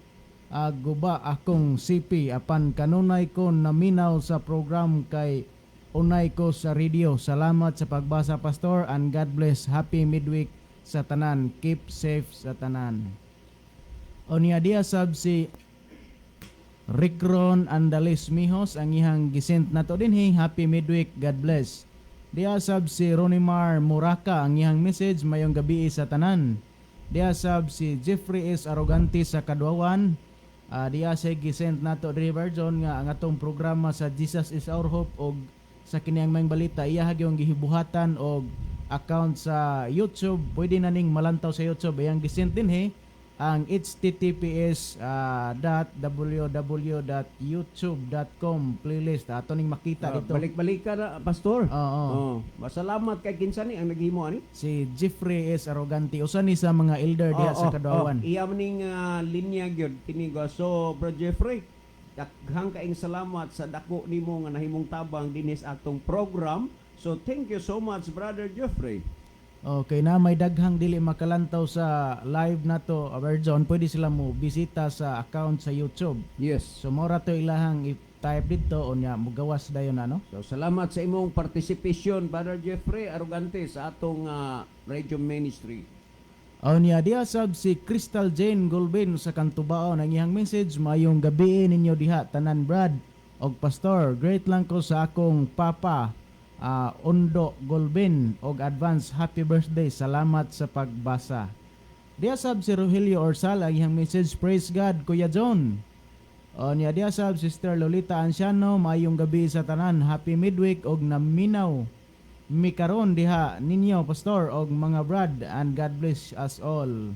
guba akong CP, apan kanunay ko naminaw sa program kay unay ko sa radio. Salamat sa pagbasa, Pastor, and God bless. Happy midweek sa tanan. Keep safe sa tanan." Unya diya sab si Ricron Andalis Mijos, ang ihang gisent nato dinhi, "Happy midweek, God bless." Diya sab si Ronimar Muraka, ang iyang message, "Mayong gabi sa tanan." Diya sab si Jeffrey S. Arrogante sa Kadwawan. Diya sa gisent nato diri, John, nga ang atong programa sa Jesus is Our Hope og sa kiniyang Maayong Balita iya gyud gihibuhatan og account sa YouTube. Pwede na ning malantaw sa YouTube. Iyang gisent dinhi ang https.www.youtube.com playlist ato ning makita dito. Balik-balik ka na, Pastor. Oo. Oh, masalamat kay kinsa ni ang naghimo ani? Si Jeffrey S. Arrogante, usa ni sa mga elder diha sa Kadwawan. Oh, iya maning linya gyud kini go. So, Bro Jeffrey, daghang kaing salamat sa dako nimo nga nahimong tabang dinhi sa atong program. So, thank you so much, Brother Jeffrey. Okay na may daghang dili makalantaw sa live nato, Brother John, pwede sila mo bisita sa account sa YouTube. Yes. So mora to ilahang i-type dito, unya mugawas dayon na, no? So, salamat sa imong participation, Brother Jeffrey Arrogante, sa atong radio ministry. Unya diha sab si Crystal Jane Golbin sa Kantubao, ang iyang message, "Mayong gabi ninyo diha tanan, Brad og Pastor. Great lang ko sa akong papa, Ondo Golbin, og advance happy birthday. Salamat sa pagbasa." Diha sab si Rogelio Orsal, ang iyang message, "Praise God, Kuya John." Unya diha sab Sister Lolita Anciano, "Mayong gabi sa tanan. Happy midweek og naminaw mi karon diha ninyo, Pastor og mga brad, and God bless us all."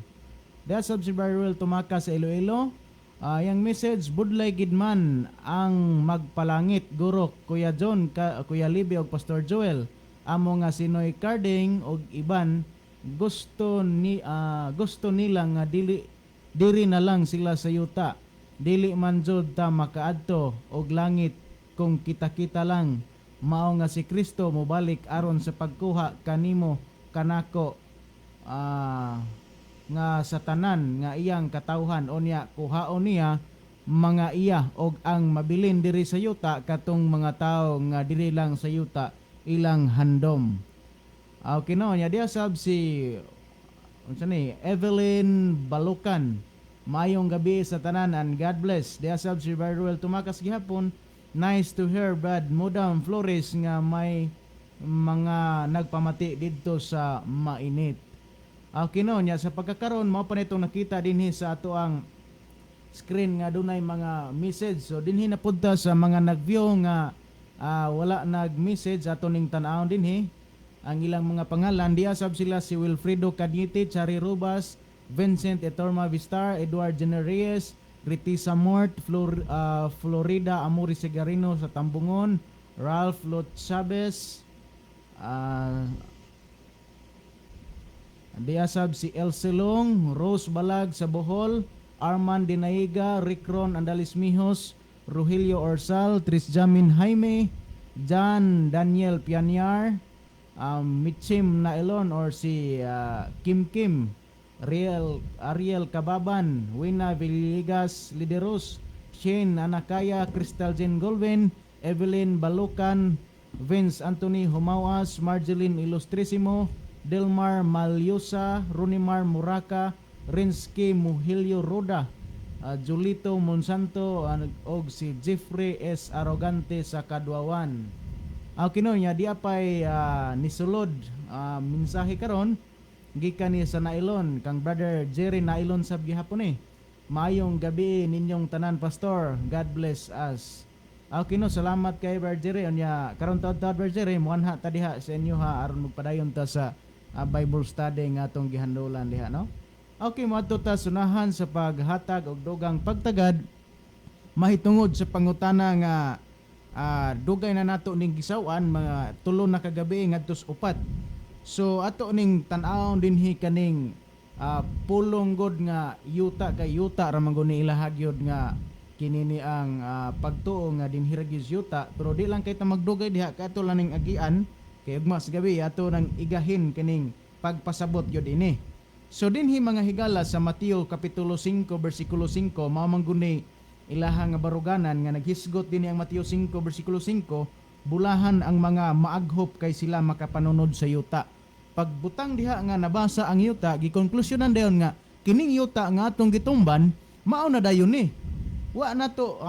Diha sab si Barrel Tumaka sa Iloilo. Yang message, "Budlay gid man ang magpalangit guro, Kuya John, Kuya Libby og Pastor Joel. Amo nga si Noy Carding og iban gusto nila nga dili diri na lang sila sa yuta. Dili man jud ta makaadto og langit kung kita-kita lang. Mao nga si Kristo mobalik aron sa pagkuha kanimo, kanako, nga sa tanan nga iyang katawhan. Unya kuhaon niya mga iya og ang mabilin diri sa yuta katong mga tawo nga diri lang sa yuta ilang handom." Okay no, nya diya sab si unsa ni Evelyn Balukan. "Mayong gabi sa tanan and God bless." Diya sab si Barruel Tumakas gihapon. "Nice to hear, Brad Mudam Flores, nga may mga nagpamati didto sa Mainit." Okay no, nya sa pagkakaron mao pa nitong nakita dinhi sa ato ang screen nga dunay mga message. So dinhi na pud ta sa mga nag-view nga wala nag-message, ato ning tan-awon dinhi ang ilang mga pangalan. Diya sab sila si Wilfredo Cañete, Chari Rubas, Vincent Etorma Vistar, Edward Jenner Reyes, Ritisa Mort, Florida Amori Segarino sa Tambungon, Ralph Lot Chavez, diya sab si El Silong, Rose Balag sa Bohol, Arman Dinaiga, Rick Ron Andalis Mijos, Rogelio Orsal, Trisjamin Jaime, John Daniel Pianiar, Mitchim Nailon or si Kim Kim, Riel, Ariel Kababan, Wina Villegas Lideros, Shane Anakaya, Crystal Jane Golvin, Evelyn Balukan, Vince Anthony Humawas, Marjeline Ilustrisimo, Delmar Malyosa, Ronimar Muraka, Rinsky Muhilio Roda, Julito Monsanto og si Jeffrey S. Arrogante sa Kadwawan. Okay no, nya di apay nisulod mensahe karon gikan ni sa Nailon kang Brother Jerry Nailon sab gihapon eh. Maayong gabi ninyong tanan, Pastor. God bless us. Okay no, salamat kay Brother Jerry. Unya karon taud-taud, Brother Jerry, muanha ta diha sa inyo ha aron magpadayon ta sa Bible study nga atong gihandulan diha, no. Okay, moadto ta sunahan sa paghatag og dugang pagtagad mahitungod sa pangutana nga dugay na nato ning gisaw-an mga 3 na kagabi ngadto sa 4. So ato ning tan-awon dinhi kaning pulong god nga yuta, kay yuta ra man gud ni ilaha gyud nga kini ni ang pagtuo nga dinhi ra gyud yuta, pero di lang kay ta magdugay diha kay ato lang ning agian kay ugma sa gabi ato nang igahin kining pagpasabot gyud ini. So dinhi, mga higala, sa Mateo kapitulo 5 bersikulo 5, mao man gud ni ilaha nga baruganan nga naghisgot dinhi ang Mateo 5 bersikulo 5, bulahan ang mga maaghop kay sila makapanunod sa yuta. Pagbutang diha nga nabasa ang yuta, gikonklusyonan dayon nga kining yuta nga atong gitumban mao na dayon ni. Wa nato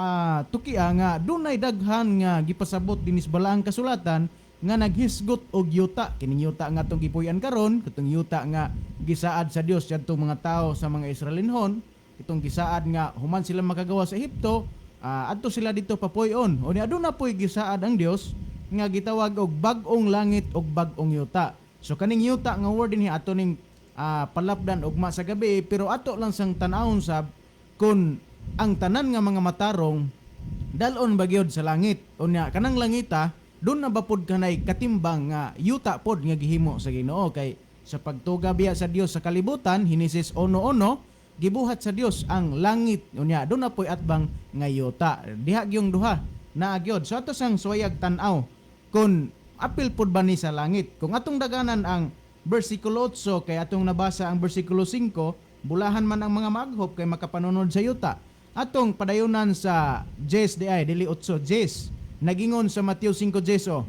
tukia nga dunay daghan nga gipasabot dinhi sa balaang kasulatan nga naghisgot og yuta, kining yuta nga atong gipuy-an karon, katong yuta nga gisaad sa Dios kadtong mga tao sa mga Israelinhon, itong gisaad nga human sila makagawa sa Ehipto, adto sila dito papuy-on. Unya aduna poy gisaad ang Dios nga gitawag og bag-ong langit og bag-ong yuta. So kaning yuta nga word dinhi ato ning palapdan ugma sa gabi, pero ato lang sang tan-awon sab kung ang tanan nga mga matarong dalon ba gyud sa langit. Unya kanang langita doon na ba pod kanay katimbang nga yuta pod nga gihimo sa Ginoo, kay sa pagtuga biya sa Dios sa kalibutan, Henesis 1:1, gibuhat sa Dios ang langit, unya doon na poy atbang nga yuta diha gyung duha naa gyud. So ato sang suwayag tan-aw kung apil pod ba ni sa langit kung atong daganan ang bersikulo 8, kay atong nabasa ang bersikulo 5, bulahan man ang mga maaghop kay makapanunod sa yuta. Atong padayunan sa 10 di ay dili 8, 10. Nagingon sa Mateo 5:10, oh,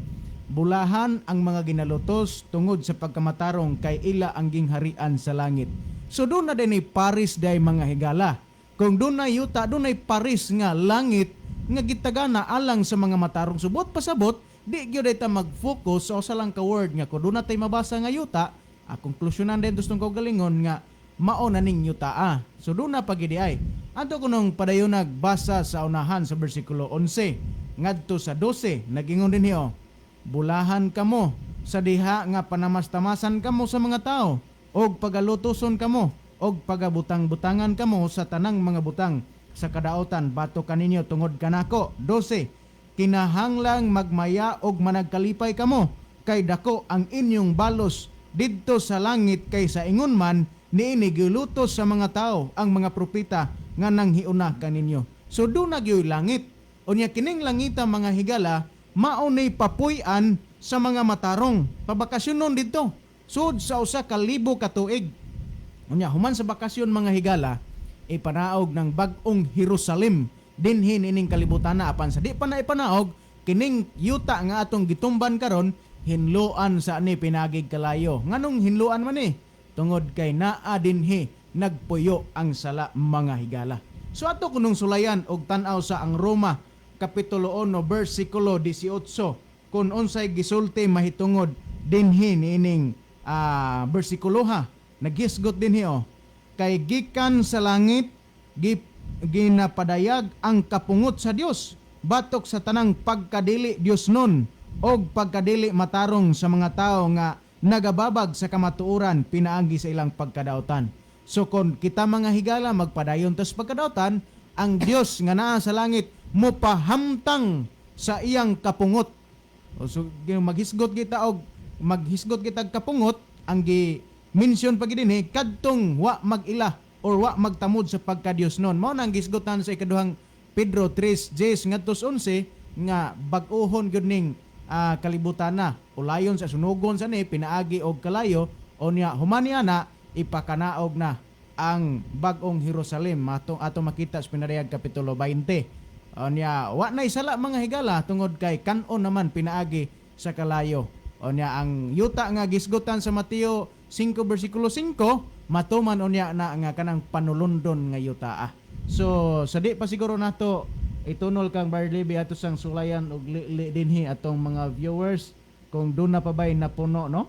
bulahan ang mga ginalutos tungod sa pagkamatarong kay ila ang gingharian sa langit. So doon na din paris day, mga higala. Kung doon na yuta, doon ay paris nga langit nga gitagana alang sa mga matarong. Subot pasabot, di gyud ta mag-focus sa usa lang ka word nga kung doon na tay mabasa nga yuta, a konklusyonan din tong kaugalingon nga mao na ning yuta. So doon na pagidi ay. Anto kunong padayon nagbasa sa unahan sa bersikulo 11 ngadto sa 12, nagingon din oh, bulahan kamo sa diha nga panamastamasan kamo sa mga tao og pagalutoson kamo og pagabutang-butangan kamo sa tanang mga butang sa kadaotan batok kaninyo tungod kanako. 12, kinahanglang magmaya og managkalipay kamo kay dako ang inyong balos didto sa langit, kay sa ingon man niini gilutos sa mga tao ang mga propeta nga nanghiuna kaninyo. So doon na gyoy langit. Unya kining langita, mga higala, mao nay papuy-an sa mga matarong. Pabakasyon nun dito. Sud sa 1,000 ka tuig. Unya human sa bakasyon, mga higala, ipanaog ng bag-ong Jerusalem dinhi nining kalibutan na, apan sa di pa na ipanaog kining yuta nga atong gitumban karon, hinloan sa ni pinagig kalayo. Nganong hinloan man ni? Tungod kay naa dinhi nagpuyo ang sala, mga higala. So ato kunong sulayan og tan-aw sa ang Roma kapitulo 1 bersikulo 18 kung unsay gisulti mahitungod dinhi niining bersikulo ha. Naghisgot dinhi oh, kay gikan sa langit ginapadayag ang kapungot sa Dios batok sa tanang pagkadili Dios nun og pagkadili matarong sa mga tao nga nagababag sa kamatuoran pinaagi sa ilang pagkadautan. So kon kita, mga higala, magpadayon tas pagkadautan, ang Dios nga naa sa langit mopahamtang sa iyang kapungot. O, so maghisgot kita og kapungot, ang gi mention pa gid dinhi kadtong wa mag-ila or wa magtamod sa pagka-Dios nun. Mao na ang gisgotan sa ikaduhang Pedro 3:10 ngadto sa 11 nga bag-ohon gyud ning kalibutan na. Ulayon sa sunugon sa ni pinaagi og kalayo, unya human niya na ipakanaog na ang bag-ong Jerusalem atong ato makita sa Pinarayag kapitulo 20. Unya wa nay sala, mga higala, tungod kay kan-on naman pinaagi sa kalayo. Unya ang yuta nga gisgutan sa Mateo 5 bersikulo 5 matuman unya na nga kanang panulundon nga yuta ah. So sa di pa siguro nato itunol kang Brother Libby ato sang sulayan og li dinhi atong mga viewers kung doon na pa ba'y napuno, no?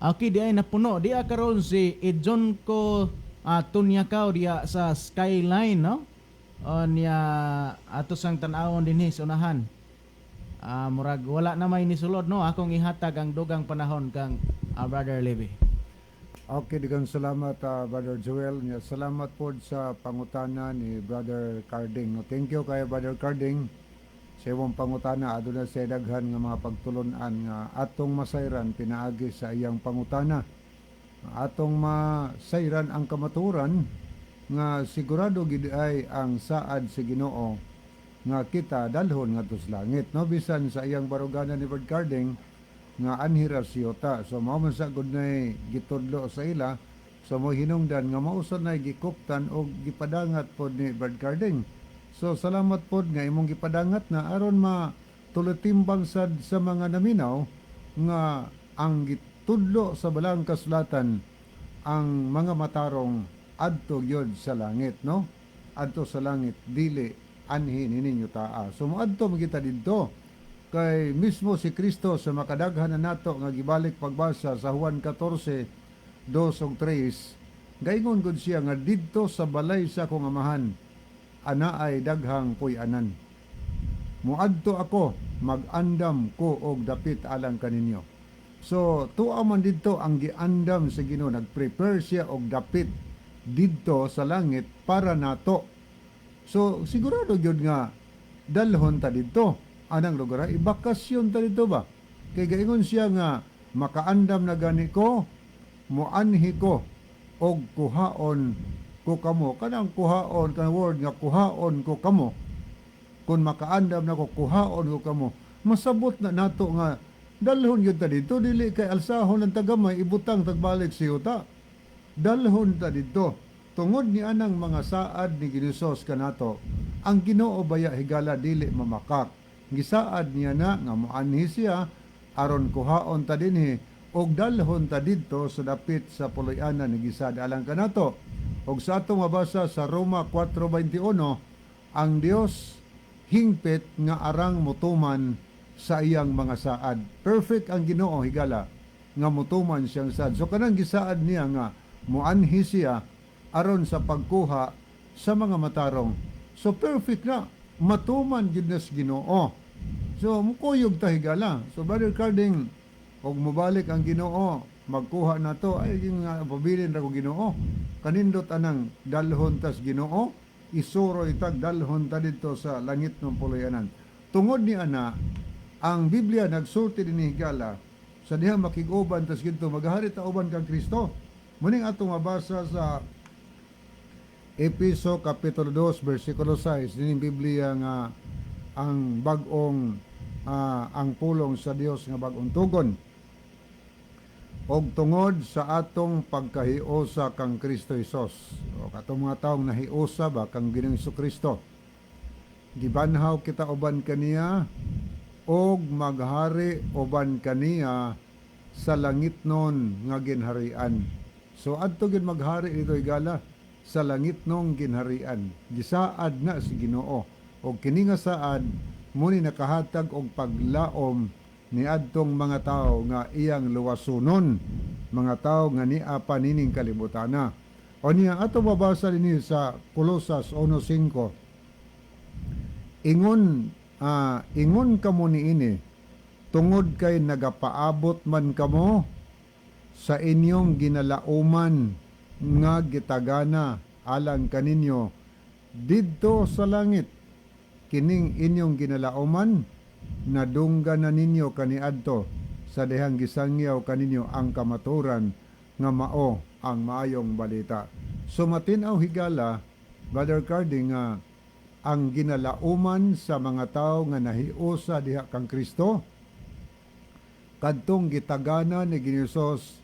Okay, di ay napuno. Di karon si Edjon ko Tunyakaw diya sa Skyline, no? O niya ato sang tan-awon dinhi sa unahan. Murag wala na may nisulod, no? Akong ihatag ang dugang panahon kang Brother Levy. Okay, daghang salamat, Brother Joel. Nya, salamat po sa pangutana ni Brother Carding. No, thank you kay Brother Carding sa imong pangutana. Aduna sa daghan nga mga pagtulon-an nga atong masayran pinaagi sa iyang pangutana. Atong masayran ang kamaturan nga sigurado gid ay ang saad sa Ginoo nga kita dalhon ngadto sa langit, no? Bisan sa iyang baruganan ni Brother Carding nga anhi ra sa yuta. So mao man sa gud nay gitudlo sa ila. So mo hinungdan nga mao sad nay gikuptan og gipadangat pod ni Brad Carding. So salamat pod nga imong gipadangat na aron ma tulutimbang sad sa mga naminaw nga ang gitudlo sa Balaang Kasulatan, ang mga matarong adto gyud sa langit, no? Adto sa langit, dili anhi nining yutaa. So moadto man kita didto kay mismo si Kristo sa makadaghan na nato nga gibalik pagbasa sa Juan 14, 2 ug 3, gaingon gud siya nga didto sa balay sa akong Amahan ana ay daghang puy-anan. Muadto ako, mag-andam ko og dapit alang kaninyo. So tuwa man didto ang giandam sa Ginoo, nag-prepare siya og dapit didto sa langit para nato. So sigurado gyud nga dalhon ta didto anang lugar, ibakasyon ta didto ba, kay gaingon siya nga makaandam na gani ko, muanhi ko og kuhaon ko kamo. Kanang kuhaon, kanang word nga kuhaon ko kamo, kung makaandam na ko, kuhaon ko kamo, masabot na nato nga dalhon gyud ta didto, dili kay alsahon ang tagamay, ibutang tagbalik sa yuta. Dalhon ta didto tungod ni anang mga saad ni Ginoos kanato. Ang Ginoo baya, higala, dili mamakak. Gisaad niya na nga moanhi siya aron kuhaon ta dinhi og dalhon ta didto sa dapit sa puloy-anan ni gisaad alang kanato. Og sa atong mabasa sa Roma 4:21, ang Dios hingpit nga arang mutuman sa iyang mga saad. Perfect ang Ginoo, higala, nga mutuman siyang saad. So kanang gisaad niya nga muanhi siya aron sa pagkuha sa mga matarong. So perfect na matuman gid na sa Ginoo. So mukuyog ta, higala. So Brother Carding, og mobalik ang Ginoo magkuha na to, ay nga pabilin ra ko Ginoo. Kanindot anang dalhon tas Ginoo, isuro itag dalhon ta didto sa langit ng puloy-anan. Tungod ni ana, ang Biblia nagsulti dinhi, higala, sa diha makig-uban tas didto, maghari ta uban kang Kristo. Muning atong mabasa sa Epeso kapitulo 2 bersikulo 6 dining Biblia nga ang bag-ong ang pulong sa Dios nga bag-ong tugon. Og tungod sa atong pagkahiusa kang Kristo Hesus, o katong mga taong nahiusa ba kang Ginoong Kristo, gibanhaw kita uban kaniya og maghari uban kaniya sa langitnon nga ginharian. So adto gid maghari dito, higala, sa langitnong ginharian. Gisaad na si Ginoo. Og kini nga saad mo ni nakahatag og paglaom ni adtong mga tawo nga iyang luwasunon, mga tawo nga nia pa nining kalibutana. O niya ato mabasa dinhi sa Kolosas 1:5. Ingon kamo niini tungod kay nagapaabot man kamo sa inyong ginalauman nga gitagana alang kaninyo didto sa langit. Kining inyong ginalauman nadunggan na ninyo kaniadto sa dihang gisangyaw kaninyo ang kamaturan nga mao ang maayong balita. So matin-aw, higala, Brother Carding, nga ang ginalauman sa mga tao nga nahiusa diha kang Kristo, kadtong gitagana ni Ginoos.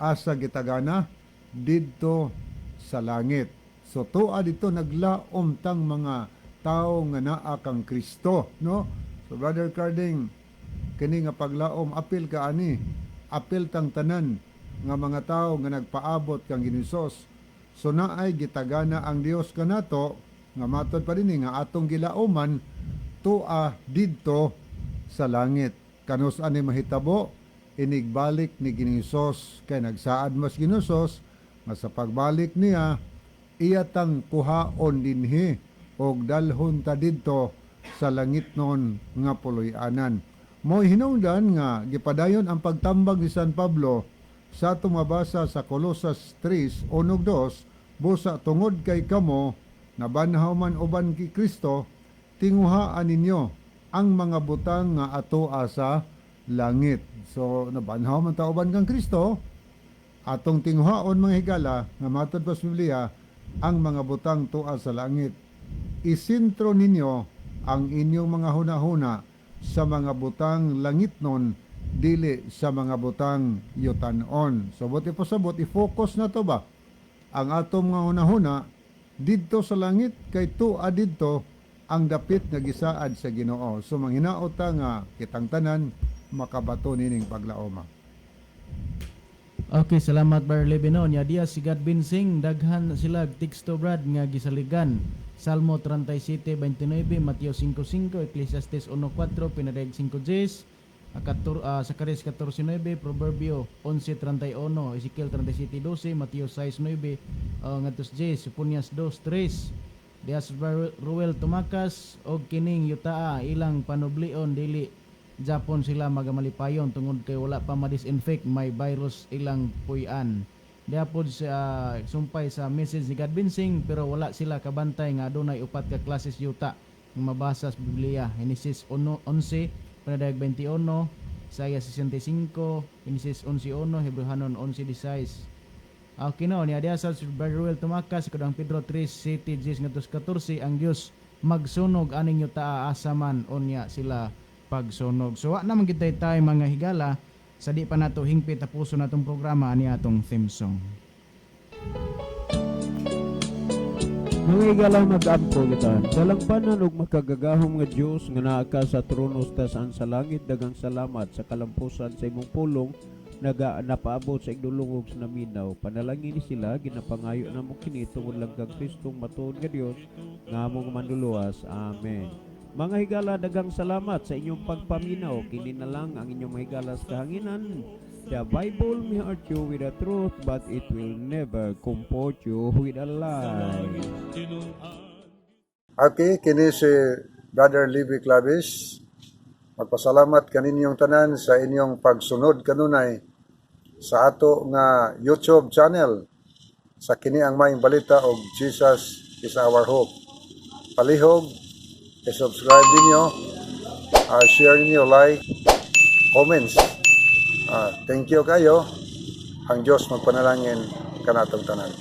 Asa gitagana? Didto sa langit. So tuwa dito naglaom tang mga tao nga naa kang Kristo, no? So Brother Carding, Kini nga paglaom apil ka ani, apil tang tanan nga mga tawo nga nagpaabot kang Ginoong Hesus. So naay gitagana ang Dios kanato nga matod pa dinhi nga atong gilauman tua didto sa langit. Kanus ani mahitabo? Inigbalik ni Ginoong Hesus, kay nagsaad mas Ginoong Hesus nga sa pagbalik niya iya tang kuhaon dinhi og dalhon ta didto sa langitnon nga puloy-anan. Mo'y hinungdan nga gipadayon ang pagtambag ni San Pablo sa atong mabasa sa Colosas 3:1-2, "Busa tungod kay kamo nabanhaw man uban ki Kristo, tinguhaan ninyo ang mga butang nga atoa sa langit." So nabanhaw man ta uban kang Kristo, atong tinguhaon, mga higala, nga matod pa sa Biblia, ang mga butang tua sa langit. Isintro ninyo ang inyong mga hunahuna sa mga butang langitnon, dili sa mga butang yutanon. So buot ipasabot, i-focus na to ba ang atong mga hunahuna didto sa langit, kay tua didto ang dapit nga gisaad sa Ginoo. So manghinaot ta nga kitang tanan makabato nining paglaoma. Okay, salamat, Brother Levino. Nya diya si Godwin Singh, daghan sila teksto, Brad, nga gisaligan. Salmo 37:29, Mateo 5:5, Ecclesiastes 1:4, Pinadayag 5:10, Zacarias 14:9, Proverbio 11:31, Ezekiel 37:12, Mateo 6:9, ngadto sa 10, Soponias 2:3. Diya sa Ruel Tumakas, og kining yutaa ilang panublion, dili Japon sila magamalipayon tungod kay wala pa ma-disinfect, may virus ilang puy-an. Diha pod sa sumpay sa message ni Godwin Singh, pero wala sila kabantay nga adunay upat ka klases yuta nga mabasa sa Biblia. Genesis 1:11, Panadayag 21, Isaiah 65, Genesis 11:1, Hebreohanon 11:16. Okay no, niya diha sa Brother Ruel Tumakas, Ikadawang Pedro 3:7 10 ngadto sa 14, ang Dios magsunog aning yuta, asa man unya sila pagsunog. So wa naman gid tay, mga higala, sa di pa nato hingpit tapuson natong programa ani atong theme song. Mga higala, mag-ampo kita. Dalangpanan ug makagagahom nga Dios nga naa ka sa trono sa tasaan sa langit, daghang salamat sa kalampusan sa imong pulong naga napaabot sa igdulong ug sa naminaw. Panalangin ni sila, ginapangayo namo kini tungod lang kang Kristong matuod nga Dios nga among manluluwas. Amen. Mga higala, daghang salamat sa inyong pagpaminaw. Kini na lang ang inyong mahigala sa kahanginan. The Bible may hurt you with the truth, but it will never comfort you with a lie. Okay, kini si Brother Libby Clavis. Magpasalamat kaninyong tanan sa inyong pagsunod kanunay sa ato nga YouTube channel sa kini ang Maayong Balita og Jesus is Our Hope. Palihog, i-subscribe ninyo, share ninyo, like, comments. Thank you kayo. Ang Diyos magpanalangin kanatong tanan.